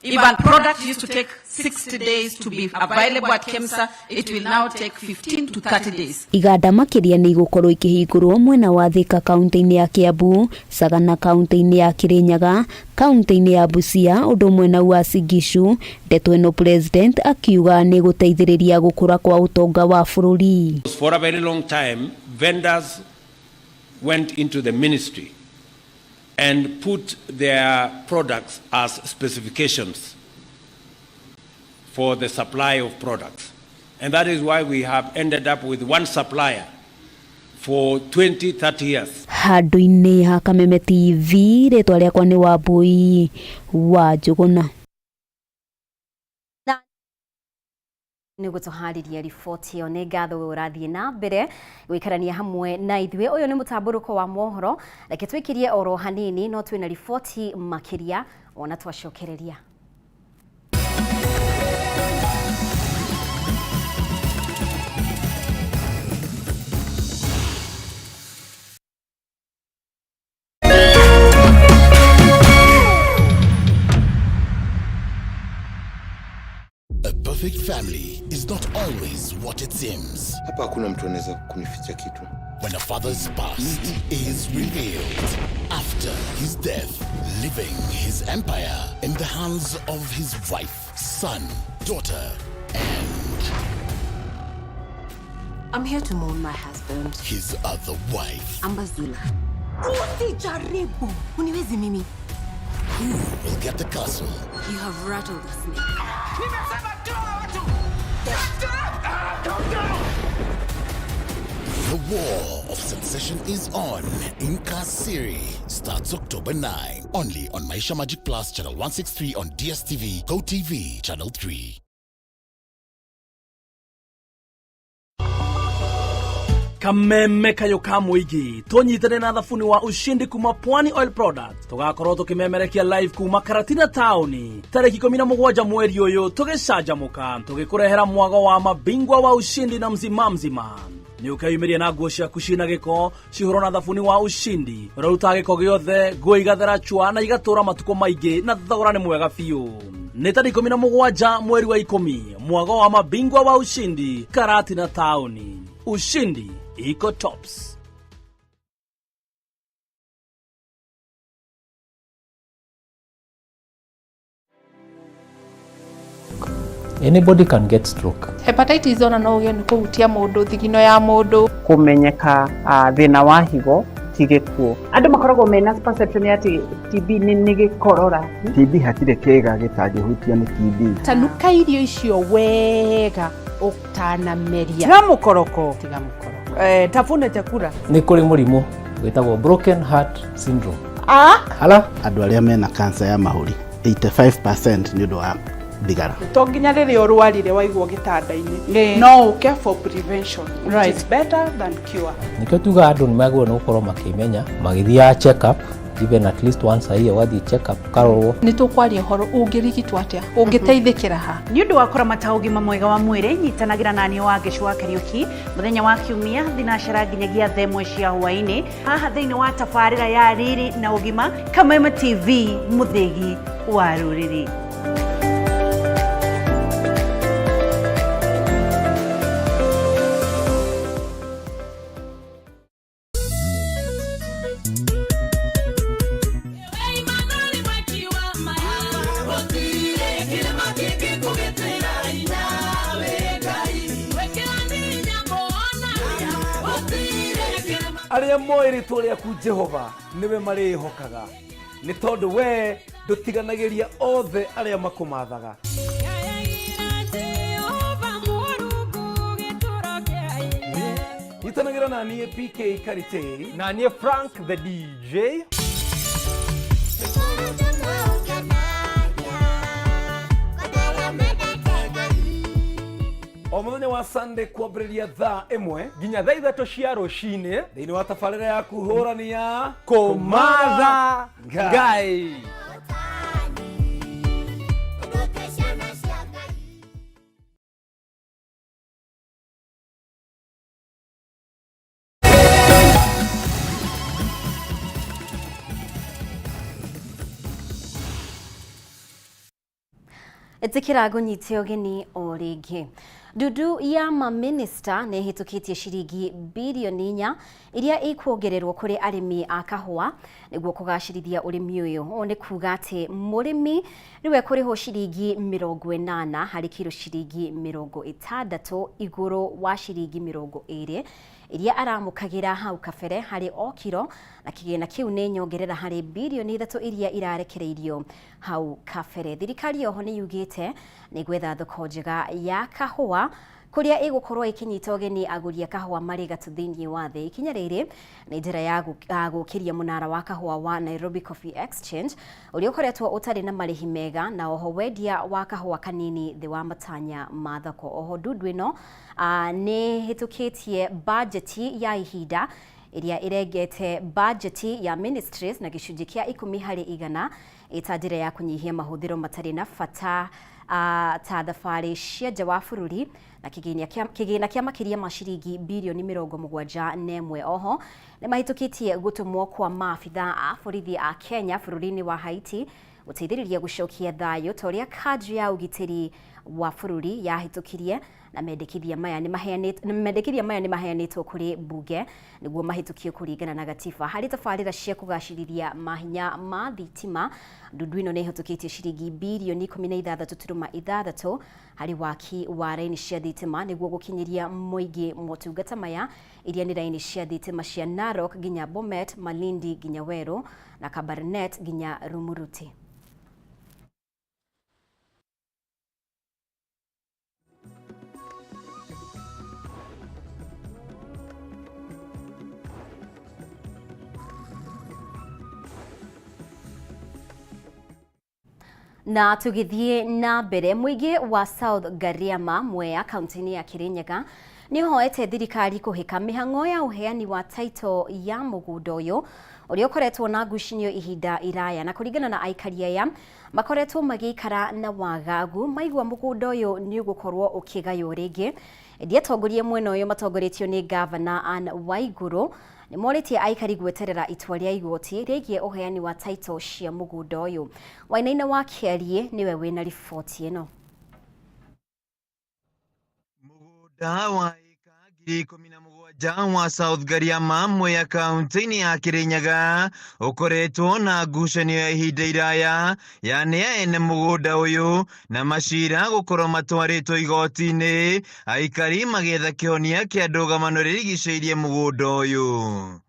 If a product used to take 60 days to be available at KEMSA, it will now take 15 to 30 days. Iganda makĩria nĩ igũkorwo ikĩhingũrwo mwena wa Thika kaunti-inĩ ya Kiambu, Sagana kaunti-inĩ ya Kirinyaga, kaunti-inĩ ya Busia ũndũ ũmwe na Uasin Gishu. Ndeto ĩno President akiuga nĩ gũteithĩrĩria gũkũra kwa ũtonga wa bũrũri. For a very long time, vendors went into the ministry and put their products as specifications for the supply of products. And that is why we have ended up with one supplier for 20, 30 years. Handũ-inĩ ha Kameme TV, rĩtwa rĩakwa nĩ Wambui wa Njũgũna. Nĩ gũtũharĩria riboti ĩyo. Nĩ ngatho we ũrathiĩ na mbere gũikarania hamwe na ithuĩ. Ũyũ nĩ mũtambũrũko wa mohoro, reke twĩkĩrie oro hanini no twĩna riboti makĩria ona twacokereria. Perfect family is not always what it seems. Hapa hakuna mtu anaweza kunificha kitu. When a father's past is revealed after his death, leaving his empire in the hands of his wife, son, daughter, and I'm here to mourn my husband. His other wife. Ambazula. Usijaribu. Uniwezi mimi. Who will get the castle? You have rattled the snake. The War of Succession is on. Inkasiri starts October 9. Only on Maisha Magic Plus, Channel 163 on DSTV, GoTV, Channel 3. Kameme kayo ka mũingĩ tũnyitane na thabuni wa ushindi kuma Pwani Oil Products tũgakorwo tũkĩmemerekia live kuma Karatina taũni tarĩki 17 mweri ũyũ tũgĩcanjamũka tũgĩkũrehera mwago wa mabingwa wa ushindi na mzima mzima. Nĩ ũkeyumĩria na nguo ciaku ciĩna gĩko cihũrwo na thabuni wa ushindi ũrĩa gĩko gĩothe, nguo igathera chwa na igatũra matukũ maingĩ na thogora nĩ mwega biũ. Nĩ tarĩki 17 mweri wa 10 mwago wa mabingwa wa ushindi Karatina taũni. Ushindi Eco Tops. Anybody can get stroke. Hepatitis ona no ũgĩe nĩ kũhutia mũndũ thigino ya mũndũ. Kũmenyeka thĩna wa higo ti gĩkuũ. Andũ makoragwo mena perception ya atĩ TB nĩ gĩkorora. TB hatirĩ kĩĩga gĩtangĩhutio nĩ TB. Tanuka irio icio wega ũtanameria. Tiga mũkoroko. Tiga mũkoroko. Tafuna chakula. Nĩ kũrĩ mũrimũ wĩtagwo broken heart syndrome. Ala andũ arĩa mena cancer ya mahũri 85% nĩ ũndũ wa thigara. To nginya rĩrĩa ũrwarire waigwo gĩtanda-inĩ, no ũke for prevention, which is better than cure. Nĩkĩo tugaga andũ nĩ magĩrĩirwo nĩ gũkorwo makĩmenya magĩthiaga check up even at least once a year, ũgathiĩ check up ũkarorwo. Nĩ tũkwaria ũhoro ũngĩrigitwo atĩa, ũngĩteithĩkĩra ha. Nĩ ũndũ wa kũramata ũgima mwega wa mwĩrĩ, nyitanagĩra na niĩ Wangeci wa Kariũki mũthenya wa Kiumia thinacara nginyagia thaa ĩmwe cia hwaĩ-inĩ haha thĩinĩ wa tabarĩra ya Riri na Ũgima, Kameme TV, mũthĩgi wa rũrĩrĩ. Arĩa moĩ rĩtwa rĩaku Jehova nĩwe marĩĩhokaga, nĩ tondũ wee ndũtiganagĩria othe arĩa makũmathaga. Nyitanagĩra na niĩ PK Karitei na niĩ Frank the DJ. O mũthenya wa Sunday kwambĩrĩria thaa 1 nginya thaa 3 cia rũcinĩ thĩinĩ wa tabarĩra yaku hũrani ya Kũmatha Ngai. Ĩtĩkĩra ngũnyite ũgeni o rĩngĩ. Ndundu ya mamĩnĩsta nĩ ĩhĩtũkĩtie ciringi birioni 4 iria ikuongererwo kũrĩ arĩmi a kahũa nĩguo kũgacĩrithia ũrĩmi ũyũ. Ũũ nĩ kuga atĩ mũrĩmi rĩu ekũrĩhwo ciringi 80 harĩ kiro ciringi 60 igũrũ wa ciringi 20 iria aramũkagĩra hau kabere harĩ o kiro, na kĩgĩna kĩu nĩ nyongerera harĩ birioni 3 iria irarekereirio hau kabere. Thirikari oho nĩ yugĩte nĩ gwetha thoko njega ya kahũa kũrĩa ĩgũkorwo ĩkĩnyita ũgeni agũri a kahũa marĩ gatũ thĩinĩ wa thĩ. Ikinya rĩrĩ nĩ njĩra ya gũkĩria mũnara wa kahũa wa Nairobi Coffee Exchange ũrĩa ũkoretwo ũtarĩ na marĩhi mega na oho wendia wa kahũa kanini thĩ wa matanya ma thoko. Oho ndundu ĩno nĩ ĩhĩtũkĩtie bajeti ya ihinda ĩrĩa ĩrengete bajeti ya ministries na gĩcunjĩ kĩa 10 harĩ igana ĩta njĩra ya kũnyihia mahũthĩro matarĩ na bata ta thabarĩ cia nja wa bũrũri na kĩgĩna kĩa makĩria ma ciringi birioni 71. Oho nĩ mahĩtũkĩtie gũtũmwo kwa maabitha a borithi a Kenya bũrũri-inĩ wa Haiti gũteithĩrĩria gũcokia thayũ ta ũrĩa kanjũ ya ũgitĩri wa bũrũri yahĩtũkirie, na mendekithia maya nĩ maheanĩtwo kũrĩ mbunge nĩguo mahĩtũkio kũringana na gatiba. Harĩ tabarĩra cia kũgacĩrithia mahinya ma thitima, ndundu ĩno nĩ ĩhĩtũkĩtie ciringi birioni 16.6 harĩ waki wa raini cia thitima nĩguo gũkinyĩria mũingĩ motungata maya, iria nĩ raini cia thitima cia Narok nginya Bomet, Malindi nginya Werũ na Kabarnet nginya Rumuruti. Na tũgĩthiĩ na mbere, mũingĩ wa South Gariama Mwea kaunti-inĩ ya Kirinyaga nĩ ũhoete thirikari kũhĩka mĩhang'o ya ũheani wa title ya mũgũnda ũyũ ũrĩa ũkoretwo na ngucanio ihinda iraya, na kũringana na aikari aya makoretwo magĩikara na wagagu maigua mũgũnda ũyũ nĩ ũgũkorwo ũkĩgaywo rĩngĩ. Ĩndĩ atongoria mwena ũyũ matongoretio nĩ Gavana Anne Waiguru nĩ morĩtie aikari gweterera itua rĩa igoti rĩgiĩ ũheani wa title cia mũgũnda ũyũ. Wainaina wa Kĩarie nĩwe wĩna riboti ĩno. Mũgũnda wa ĩka 17,000 wa South Gariama Mwea kaunti-inĩ ya Kirinyaga ũkoretwo na ngucanio ya ihinda iraya ya nĩ ene mũgũnda ũyũ na macira gũkorwo matwarĩtwo igoti-inĩ, aikari magĩetha kĩhonia kĩa ndũgamano rĩrigicĩirie mũgũnda ũyũ.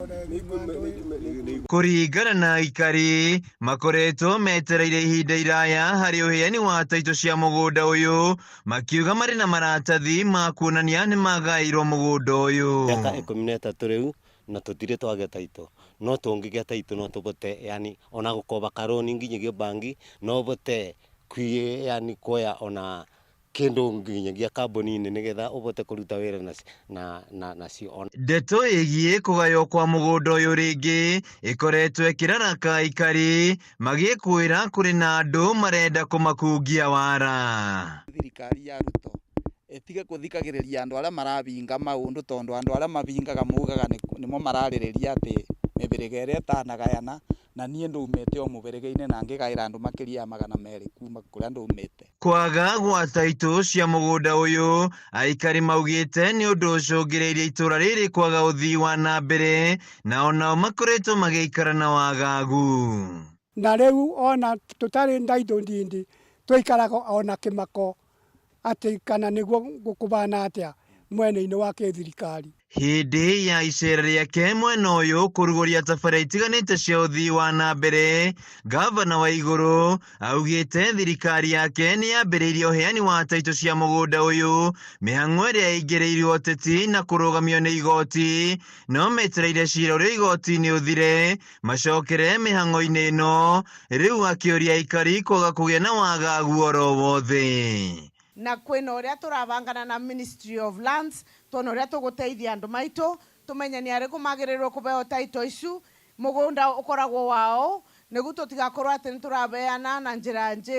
Kũringana na aikari, makoretwo metereire ihinda iraya harĩ ũheani wa taitũ cia mũgũnda ũyũ, makiuga marĩ na maratathi ma kuonania nĩ magaĩirwo mũgũnda ũyũ. Mĩaka 13 rĩu na tũtirĩ twagĩa taitũ, no tũngĩgĩa taitũ no tũbote, yani ona gũkoba karoni nginyagia bangi no bote kwi, yani kuoya ona kindu nginyagia kambuni-inĩ nĩgetha ũbote kũruta wĩra nacio. Ndeto ĩgiĩ kũgaywo kwa mũgũnda ũyũ rĩngĩ ĩkoretwo ĩkĩraraka aikari magĩkwĩra kũrĩ na andũ marenda kũmakungia wara. Thirikari ya Ruto ĩtige kũthikagĩrĩria andũ arĩa marabinga maũndũ tondũ andũ arĩa mabingaga mugaga nĩmo mararĩrĩria atĩ mĩbĩrĩga ĩrĩa ĩtanagayana, na niĩ ndumĩte o mũbĩrĩga-inĩ na ngĩgaĩra andũ makĩria ya 200 kuma kũrĩa ndumĩte. Kwaga gwa taitũ cia mũgũnda ũyũ, aikari maugĩte nĩ ũndũ ũcũngĩrĩirie itũra rĩrĩ kwaga ũthii wa na mbere, na onao makoretwo magĩikara na wagagu. Na rĩu ona tũtarĩ ndaitũ ndindi tũikaraga ona kĩmako atĩ kana nĩguo gũkũbana atĩa mwena-inĩ wa kĩthirikari. Hĩndĩ ya icera rĩake mwena ũyũ kũrugũria tabarĩra itiganĩte cia ũthii wa na mbere, ngavana wa Igũrũ augĩte thirikari yake nĩ yambĩrĩirie ũheani wa taitũ cia mũgũnda ũyũ, mĩhang'o ĩrĩa ĩingĩrĩirwo ũteti na kũrũgamio nĩ igoti, no metereire cira ũrĩa igoti-inĩ ũthire macokere mĩhang'o-inĩ ĩno, rĩu akĩũria aikari kwaga kũgĩa na wagagu oro wothe. Na kwina uria turabangana na Ministry of Lands tuona uria tuguteithia andu maitu tumenye ni ariku magirirwo kubeo title icu mugunda ukoragwo wao niguo tutigakorwo ati ni turabeana na njira nji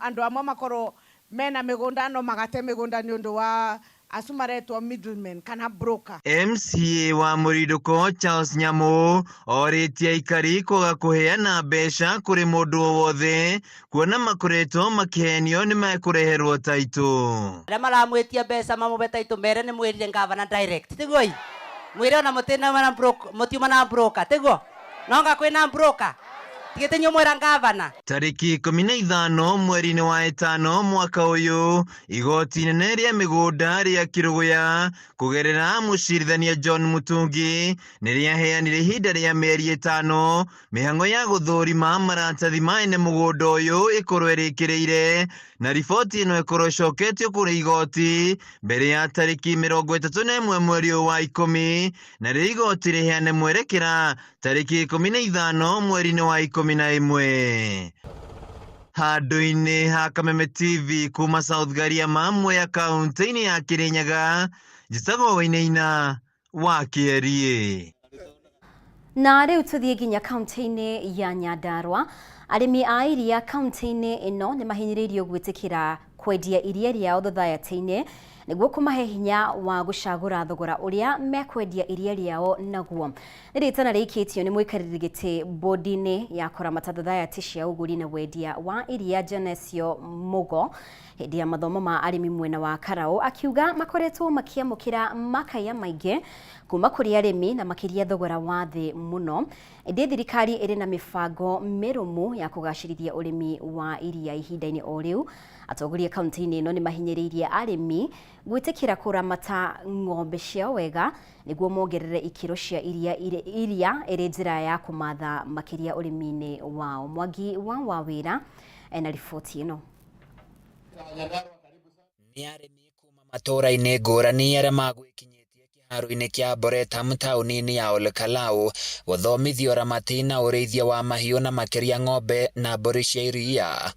andu amwe makorwo mena migunda no magate migunda ni undu wa acu maretwo middlemen kana broker. MCA wa Mũrindũko Charles Nyamu orĩtie aikari kwaga kũheana mbeca kũrĩ mũndũ o wothe kuona makoretwo makĩhenio nĩ mekũreherwo taitũ. Arĩa maramwĩtia mbeca mamũbe taitũ mere nĩ mwĩrire ngavana direct tiguo ĩ mwĩre ona mũtiuma na broker tiguo nonga kwĩna broker tigĩte nyũmwĩra ngavana. Tarĩki 15 mweri-inĩ wa ĩtano mwaka ũyũ, igoti inene rĩa mĩgũnda rĩa Kĩrũgũya kũgerera mũcirithania John Mutungi nĩ rĩaheanire ihinda rĩa mĩeri 5 mĩhang'o ya gũthũrima maratathi ma ene mũgũnda ũyũ ĩkorwo ĩrĩkĩrĩire na riboti ĩno ĩkorwo ĩcoketio kũrĩ igoti mbere ya tarĩki 31 mweri ũyũ wa 10 na rĩo igoti rĩheane mwerekera tarĩki 15 mweri-inĩ wa 11. Handũ-inĩ ha Kameme TV kuma South Gariama Mwea kaunti-inĩ ya Kirinyaga, njĩtagwo Wainaina wa Kĩeriĩ. Na rĩu tũthiĩ nginya kaunti-inĩ ya Nyandarua. Arĩmi a iria kaunti-inĩ ĩno nĩ mahinyĩrĩirio gwĩtĩkĩra kwendia iria rĩao thothaitĩ-inĩ nĩguo kũmahe hinya wa gũcagũra thogora ũrĩa mekwendia iria rĩao naguo. Nĩ rĩtana rĩikĩtio nĩ mũikarĩri gĩtĩ bodi-inĩ ya kũramata thothaitĩ cia ũgũri na wendia wa iria Janesio Mugo hĩndĩ ya mathomo ma arĩmi mwena wa Karau, akiuga makoretwo makĩamũkĩra makaya maingĩ kuma kũrĩ arĩmi na makĩria thogora wa thĩ mũno, ĩndĩ thirikari ĩrĩ na mĩbango mĩrũmu ya kũgacĩrithia ũrĩmi wa iria ihinda-inĩ o rĩu. Atongoria kaunti-inĩ ĩno nĩ mahinyĩrĩirie arĩmi gwĩtĩkĩra kũramata ng'ombe ciao wega nĩguo mongerere ikĩro cia iria ĩrĩ njĩra ya kũmatha makĩria ũrĩmi-inĩ wao. Mwangi wa Wawĩra ena riboti ĩno. Nĩ arĩmi kuma matũũra-inĩ ngũrani arĩa magwĩkinyĩtie kĩharo-inĩ kĩa Boretam taũni-inĩ ya Olkalau gũthomithio ũramati na ũrĩithia wa mahiũ na makĩria ng'ombe na mbũri cia iria.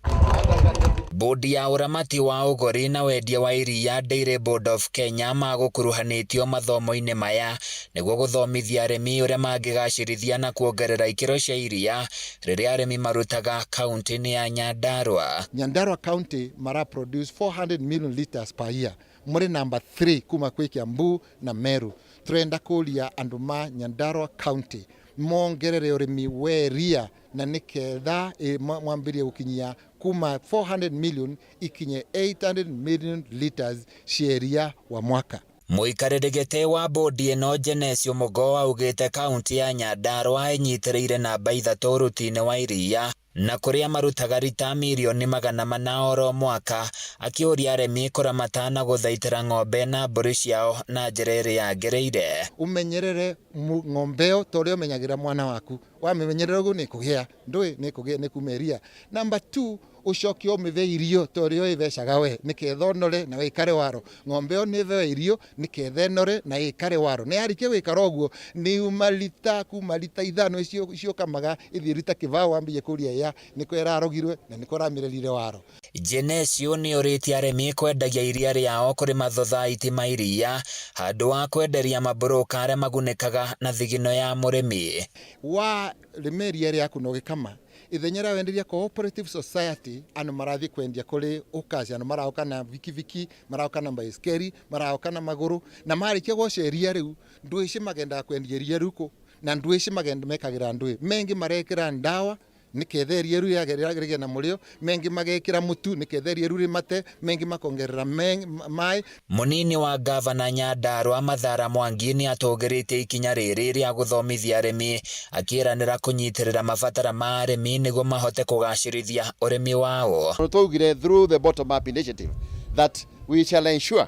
Bodi ya ũramati wa ũgũri na wendia wa iria Dairy Board of Kenya magũkuruhanĩtio mathomo-inĩ maya nĩguo gũthomithia arĩmi ũrĩa mangĩgacĩrithia na kuongerera ikĩro cia iria rĩrĩa arĩmi marutaga kaunti-inĩ ya Nyandarua. Nyandarua County mara produce 400 million liters per year. Muri number 3 kuma kwĩ Kiambu na Meru. Turenda kũria andũ ma Nyandarua County mongerere ũrĩmi wa iria na nĩketha mwambĩrie gũkinyia kuma 400 million ikinye 800 million liters cia iria wa mwaka. Mũikarĩri gĩtĩ wa bodi ĩno Genesio Mugo augĩte kaunti ya Nyandarua ĩnyitĩrĩire namba 3 ũruti-inĩ wa iria na kũrĩa marutaga rita mirioni 400 oro mwaka, akĩũria arĩmi kũramata na gũthaitĩra ng'ombe na mbũri ciao na njĩra ĩrĩa yagĩrĩire. Ũmenyerere ng'ombe ĩyo ta ũrĩa ũmenyagĩrĩra mwana waku, wamĩmenyerera ũguo nĩ ĩkũgĩa ndũĩ nĩ ĩkũgĩa nĩ kuma iria. Number 2, ũcoke ũmĩve irio ta ũrĩa ũĩvecaga we nĩketha ũnore na wĩkare waro. Ng'ombe ĩyo nĩ ĩveo irio nĩketha ĩnore na ĩkare waro. Na yarĩkia gwĩkara ũguo nĩ yuma rita kuma rita 5 icio ciũkamaga ĩthiĩ rita kĩbaũ wambie kũria ya nĩko ĩrarogirwe na nĩko ĩramĩrerire waro. Genesio nĩ ũrĩtie arĩmi kwendagia iria rĩao kũrĩ mathothaitĩ ma iria handũ wa kwenderia maburũka arĩa magunĩkaga na thigino ya mũrĩmi. Wa rĩma iria rĩaku na ũgĩkama ithenya rĩa wenderia cooperative society andu marathi kwendia kuri ukaci, andu maroka na vikiviki, maroka na baiskeri, maroka na maguru, na marikia gwoca iria riu ndwici magendaga kwendia iria riu ku na ndwici magenda mekagira ndui mengi marekira ndawa niketha iria riu rĩgĩe na mũrĩo, mengi magekĩra mũtu niketha iria riu rĩmate, mengi makongerera maĩ. Mũnini wa gavana Nyandarua Mathara Mwangi nĩ atũgĩrĩtie ikinya rĩrĩ rĩa gũthomithia arĩmi, akĩĩranĩra kũnyitĩrĩra mabatara ma arĩmi nĩguo mahote kũgacĩrithia ũrĩmi wao. Twaugire through the bottom up initiative that we shall ensure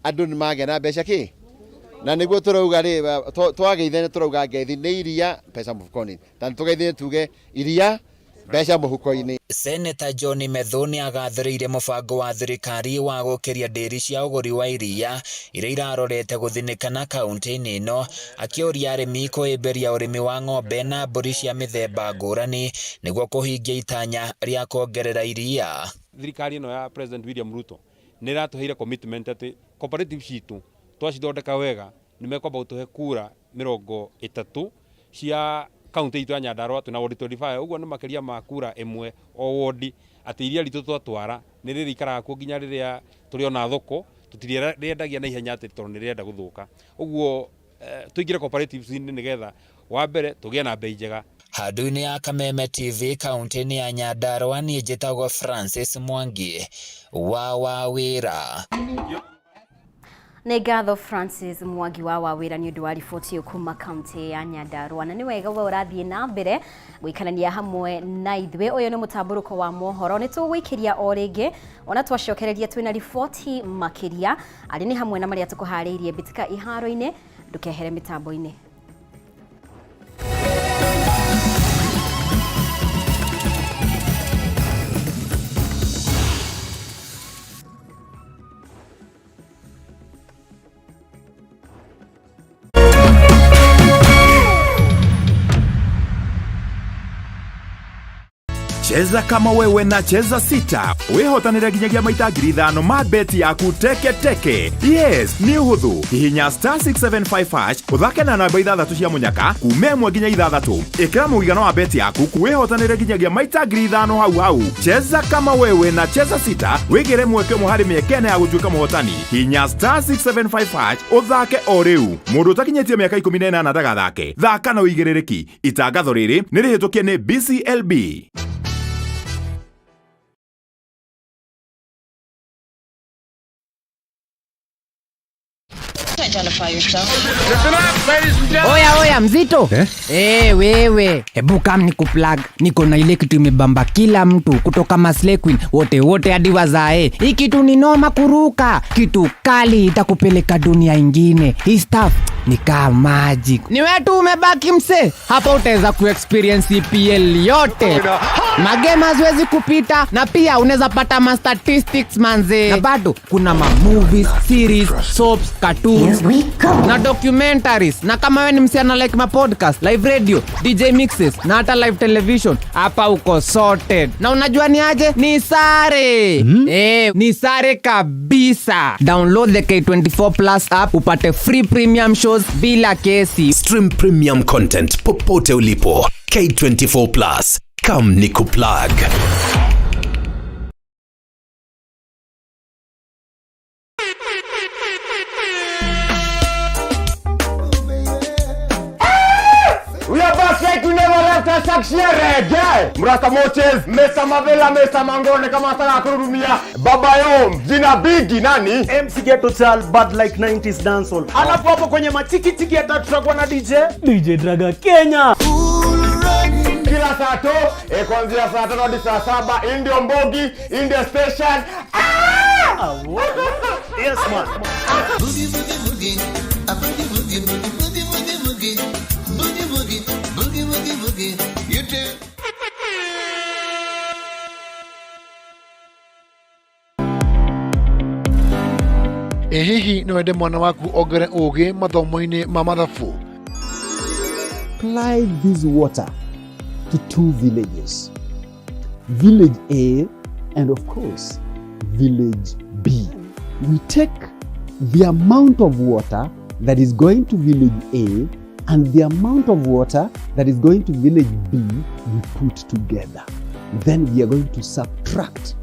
andũ nĩ magĩa na mbeca kĩ Na nĩguo tũrauga rĩ twageithania tũrauga ngeithi nĩ iria mbeca mũhuko-inĩ na tũgeithie tuge iria mbeca mũhuko-inĩ. Seneta John Methu nĩ agathĩrĩirie mũbango wa thirikari wa gũkĩria ndĩri cia ũgũri wa iria iria irarorete gũthinĩkana kaunti-inĩ ĩno, akĩũria arĩmi kũhĩmbĩria ũrĩmi wa ng'ombe na mbũri cia mĩthemba ngũrani nĩguo kũhingia itanya rĩa kuongerera iria. Thirikari ĩno ya President William Ruto nĩ ĩratũheire commitment atĩ cooperative citũ twacithondeka wega nĩ mekwamba gũtũhe kura 30 cia kaunti itũ ya Nyandarua twĩna ward 25 ũguo nĩ makĩria ma kura ĩmwe o ward atĩ iria ritũ twatwara nĩ rĩrĩikaraga kuo nginya rĩrĩa tũrĩona thoko tũtirĩendagia na ihenya atĩ tondũ nĩ rĩrenda gũthũka ũguo tũingĩre cooperatives-inĩ nĩgetha wa mbere tũgĩe na bei njega. Handũ-inĩ ya Kameme TV kaunti-inĩ ya Nyandarua niĩ njĩtagwo Francis Mwangi wa Wawĩra. Nĩ ngatho Francis Mwangi wa Wawĩra nĩ ũndũ wa riboti ĩyo kuma kaunti ya Nyandarua. Na nĩ wega we ũrathiĩ na mbere gũikarania hamwe na ithuĩ. Ũyũ nĩ mũtambũrũko wa mohoro, nĩ tũgũikĩria o rĩngĩ ona twacokereria twĩna riboti makĩria arĩ nĩ hamwe na marĩa tũkũharĩirie mbĩtĩka iharo-inĩ. Ndũkehere mĩtambo-inĩ. Cheza kama wewe na Cheza Sita wihotanire nginyagia maita 5,000 ma beti yaku teke teke. Yes, nĩ ũhũthũ. Hihinya star 675 hash ũthake na namba 6 cia mũnyaka kuma 1 nginya 6. Ĩkĩra mũigana wa beti yaku wihotanire nginyagia maita 5,000 hau hau. Cheza kama wewe na Cheza Sita wĩgĩre mweke ũmwe harĩ mĩeke ĩna ya gũtuĩka mũhotani. Hihinya star 675 hash ũthake o rĩu. Mũndũ ũtakinyĩtie mĩaka 18 ndagathake. Thaka na ũigĩrĩrĩki. Itangatho rĩrĩ nĩ rĩhĩtũkie nĩ BCLB. Identify yourself. Listen up, ladies and gentlemen. Oya oya mzito eh? Hey, wewe hebu kam ni kuplug. Niko na ile kitu imebamba kila mtu kutoka Maslay Queen wote wote hadi wazae. Hii kitu ni noma kuruka, kitu kali itakupeleka dunia ingine. Hii stuff ni kama magic. Ni wewe tu umebaki mse. Hapa utaweza kuexperience EPL yote. Magame haziwezi kupita na pia unaweza pata ma statistics manze. Na bado kuna ma movies, series, soaps, cartoons na documentaries. Na kama wewe ni msichana like ma podcast, live radio, DJ mixes na hata live television, hapa uko sorted. Na unajua ni aje? Ni sare. Ni sare kabisa. Download the K24 Plus app upate free premium shows bila kesi. Stream premium content popote ulipo. K24 Plus. Come nikuplug. We are back like you never left us reggae. Mrasta Moches, Mesa Mavela, Mesa Mangone kama sana kurudumia. Baba yo, jina bigi nani? MC Ghetto Child, bad like 90s dancehall. Alafu hapo kwenye machiki chiki hata tutakuwa na DJ DJ Draga Kenya. Kila saa to, kuanzia saa 5 hadi saa 7, Indio Mbogi, India Station. Ah! Yes man. Boogie boogie boogie, a boogie boogie boogie boogie boogie boogie. Boogie boogie, boogie boogie boogie. You too. Ĩ hihi no wende mwana waku ongere ũgĩ mathomo-inĩ ma mathabu? Apply this water to two villages, Village A and of course, Village B. We take the amount of water that is going to Village A and the amount of water that is going to Village B, we put together. Then we are going to subtract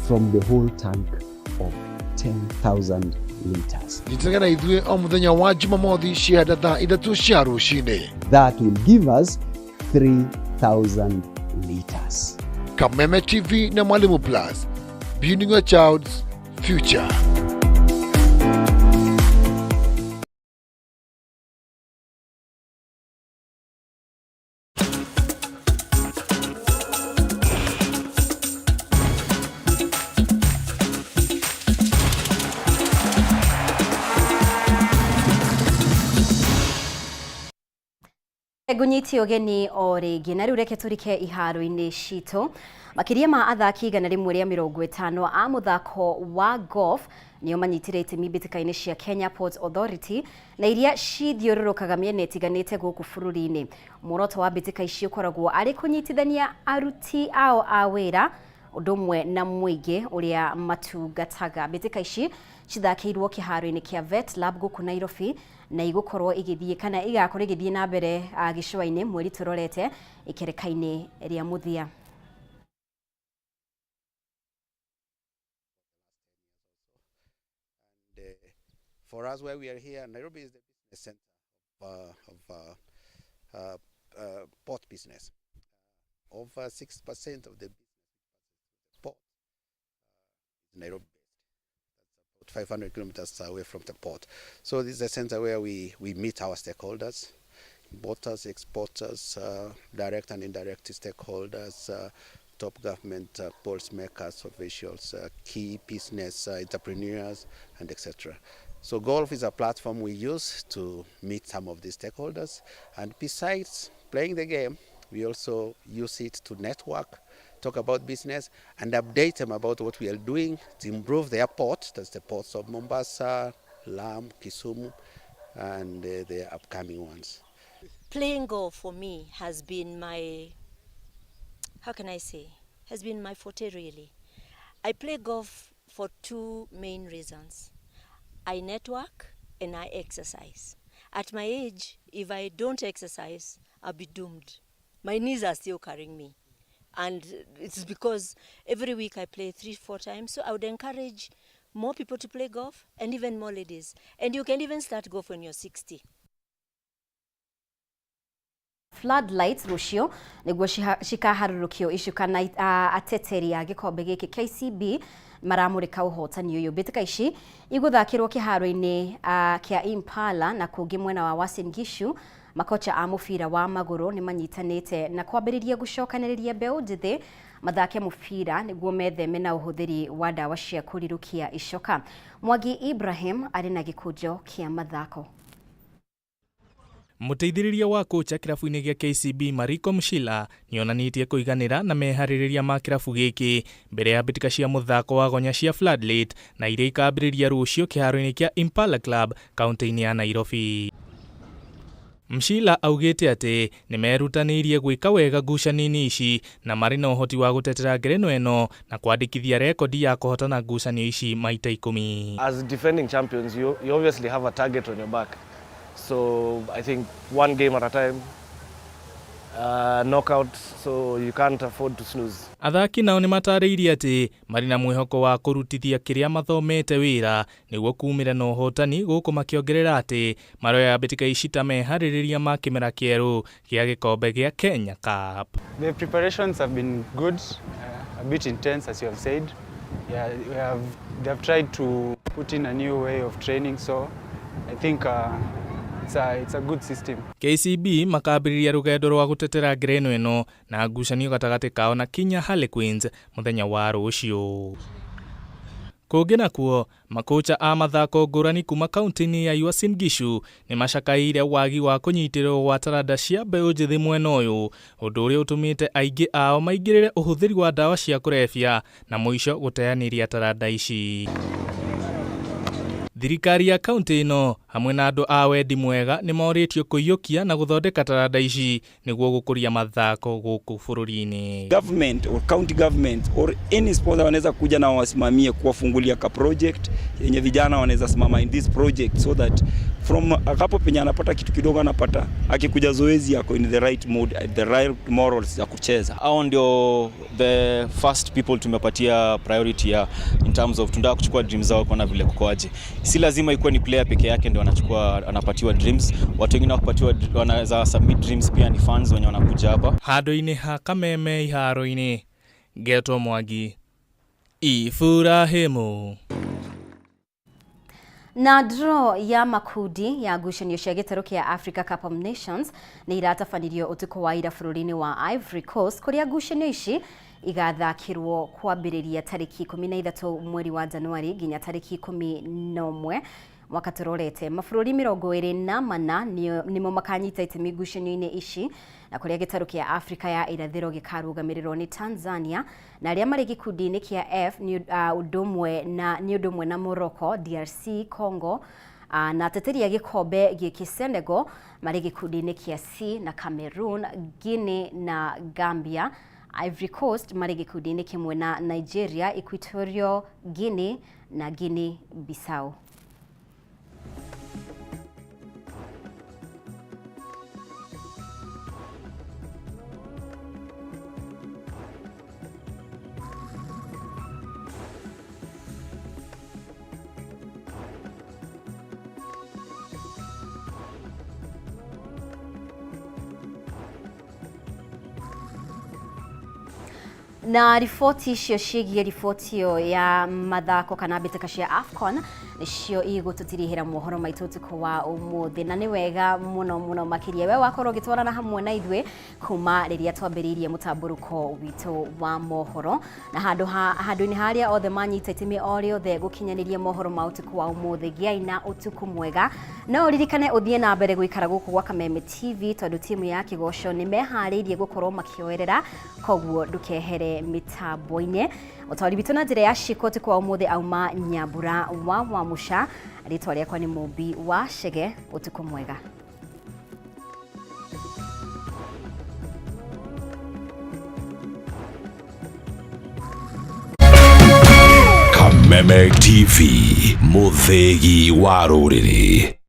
from the whole tank of 10,000 liters. Nyitanĩra na ithuĩ o mũthenya wa Jumamothi cianda thaa 3 cia rũcinĩ. That will give us 3,000 liters. Kameme TV na Mwalimu Plus, building your child's future. Ngũnyitie ũgeni o rĩngĩ na rĩu reke tũrike iharo-inĩ citũ. Makĩria ma athaki 150 a mũthako wa golf nĩo manyitire itemi mbĩtĩka-inĩ cia Kenya Ports Authority na iria cithiũrũrũkaga mĩena ĩtiganĩte gũkũ bũrũri-inĩ. Muoroto wa mbĩtĩka ici ũkoragwo arĩ kũnyitithania aruti ao a wĩra ũndũ ũmwe na mũingĩ ũrĩa matungataga. Mbĩtĩka ici cithakĩirwo kĩharo-inĩ kĩa Vet Lab gũkũ Nairobi na igũkorwo igĩthiĩ kana igakorwo igĩthiĩ na mbere gĩcũa-inĩ mweri tũrorete ikereka-inĩ rĩa mũthia. For us, where we are here, Nairobi is the business center of port business. Over 6% of the business port is Nairobi based. That's about 500 kilometers away from the port. So this is a center where we meet our stakeholders, importers, exporters, direct and indirect stakeholders, top government policymakers, officials, key business entrepreneurs, and etc. So golf is a platform we use to meet some of these stakeholders. And besides playing the game, we also use it to network, talk about business, and update them about what we are doing to improve their port. That's the ports of Mombasa, Lamu, Kisumu, and the upcoming ones. Playing golf for me has been my, how can I say, has been my forte really. I play golf for two main reasons. I network and I exercise. At my age, if I don't exercise, I'll be doomed. My knees are still carrying me. And it's because every week I play 3-4 times. So I would encourage more people to play golf and even more ladies. And you can even start golf when you're 60. Floodlights rũciũ nĩguo cikaharũrũkio icuka na ateteri a gĩkombe gĩkĩ KCB maramũrĩka ũhotani ũyũ. Mbĩtĩka ici igũthakĩrwo kĩharo-inĩ kĩa Impala na kũngĩ mwena wa Uasin Gishu. Makocha a mũbira wa magũrũ nĩ manyitanĩte na kwambĩrĩria gũcokanĩrĩria mbeũ njĩthĩ mathake mũbira nĩguo metheme na ũhũthĩri wa ndawa cia kũrirũkia icoka. Mwangi Ibrahim arĩ na gĩkũnjo kĩa mathako. Mũteithĩrĩria wa kocha kĩrabu-inĩ gĩa KCB Mariko Mshila nĩonanĩtie kũiganĩra na meharĩrĩria ma kĩrabu gĩkĩ mbere ya mbĩtĩka cia mũthako wa gonya cia Floodlit na iria ikambĩrĩria rũciũ kĩharo-inĩ kĩa Impala Club kaunti-inĩ ya Nairobi. Mshila augĩte atĩ nĩmerutanĩirie gwĩka wega ngucanio-inĩ ici na marĩ na ũhoti wa gũtetera ngerenwa ĩno na kwandĩkithia rekondi ya kũhotana ngucanio ici maita 10. As defending champions, you obviously have a target on your back. So I think one game at a time, knockout, so you can't afford to snooze. Athaki nao nĩmatarĩirie atĩ marĩ na mwĩhoko wa kũrutithia kĩrĩa mathomete wĩra nĩguo kumĩra na ũhotani gũkũ makĩongerera atĩ maroya mbĩtĩka ici ta meharĩrĩria ma kĩmera kĩerũ gĩa gĩkombe gĩa Kenya Cup. The preparations have been good, a bit intense as you have said. Yeah, they have tried to put in a new way of training, so I think it's a good system. KCB makambĩrĩria rũgendo rwa gũtetera ngerenwa ĩno na ngucanio gatagatĩ kao na Kenya Harlequins mũthenya wa rũciũ. Kũngĩ nakuo, makocha a mathako ngũrani kuma kaunti-inĩ ya Uasin Gishu nĩmacakaĩire wagi wa kũnyitĩrĩrwo gwa taranda cia mbeũ njĩthĩ mwena ũyũ, ũndũ ũrĩa ũtũmĩte aingĩ ao maingĩrĩre ũhũthĩri wa ndawa cia kũrebia na mũico gũteanĩria taranda ici. Thirikari ya kaunti ĩno hamwe na andũ a wendi mwega nĩmorĩtio kũiyũkia na gũthondeka taranda ici nĩguo gũkũria mathako gũkũ bũrũri-inĩ. Government or county government or any sponsor wanaweza kuja na wasimamie kuwafungulia ka project yenye vijana wanaweza simama in this project so that from hapo penye anapata kitu kidogo anapata akikuja zoezi yako in the right mood, at the right morals za kucheza. Hao ndio the first people tumepatia priority ya in terms of tunataka kuchukua dreams zao kuona vile kukoaje. Si lazima ikuwe ni player peke yake ndio anachukua anapatiwa dreams, watu wengine wakupatiwa wanaweza submit dreams pia ni fans wenye wanakuja hapa. Handũ-inĩ ha Kameme iharo-inĩ, Geto Mwangi, Iburahimu. Na draw ya makundi ya ngucanio cia gĩtarũ kĩa Africa Cup of Nations nĩ iratabanirio ũtukũ wa ira bũrũri-inĩ wa Ivory Coast kũrĩa ngucanio ici igathakĩrwo kwambĩrĩria tarĩki 13 mweri wa Januari nginya tarĩki 11 Mwaka tũrorete mabũrũri 24 nĩmo makanyita itemi ngucanio-inĩ ici, na kũrĩa gĩtarũ kĩa Afrika ya irathĩro gĩkarũgamĩrĩrwo nĩ Tanzania, na arĩa marĩ gĩkundi-inĩ kĩa F nĩ ũndũ ũmwe na Morocco, DRC Congo, na ateteri a gĩkombe gĩkĩ Senegal marĩ gĩkundi-inĩ kĩa C, na Cameroon, Guinea na Gambia. Ivory Coast marĩ gĩkundi-inĩ kĩmwe na Nigeria, Equatorial Guinea na Guinea Bissau. Na riboti icio ciĩgiĩ riboti ĩyo ya mathako kana mbĩtĩka cia AFCON nĩcio igũtũtirihĩra mohoro maitũ ũtukũ wa ũmũthĩ, na nĩ wega mũno mũno makĩria we wakorwo ũgĩtwarana hamwe na ithuĩ kuma rĩrĩa twambĩrĩirie mũtambũrũko witũ wa mohoro, na handũ-inĩ harĩa othe manyita itemi o rĩothe gũkinyanĩria mohoro ma ũtukũ wa ũmũthĩ. Gĩai na ũtukũ mwega, no ũririkane ũthiĩ na mbere gũikara gũkũ gwa Kameme TV tondũ timu ya Kĩgoco nĩ meharĩirie gũkorwo makĩoerera, koguo ndũkehere mĩtambo-inĩ. Ũtaũri witũ na njĩra ya ciĩko ũtukũ wa ũmũthĩ auma Nyambura wa Wamũca, rĩtwa rĩakwa nĩ Mũmbi wa Chege. Ũtukũ mwega. Kameme TV, mũthĩgi wa rũrĩrĩ.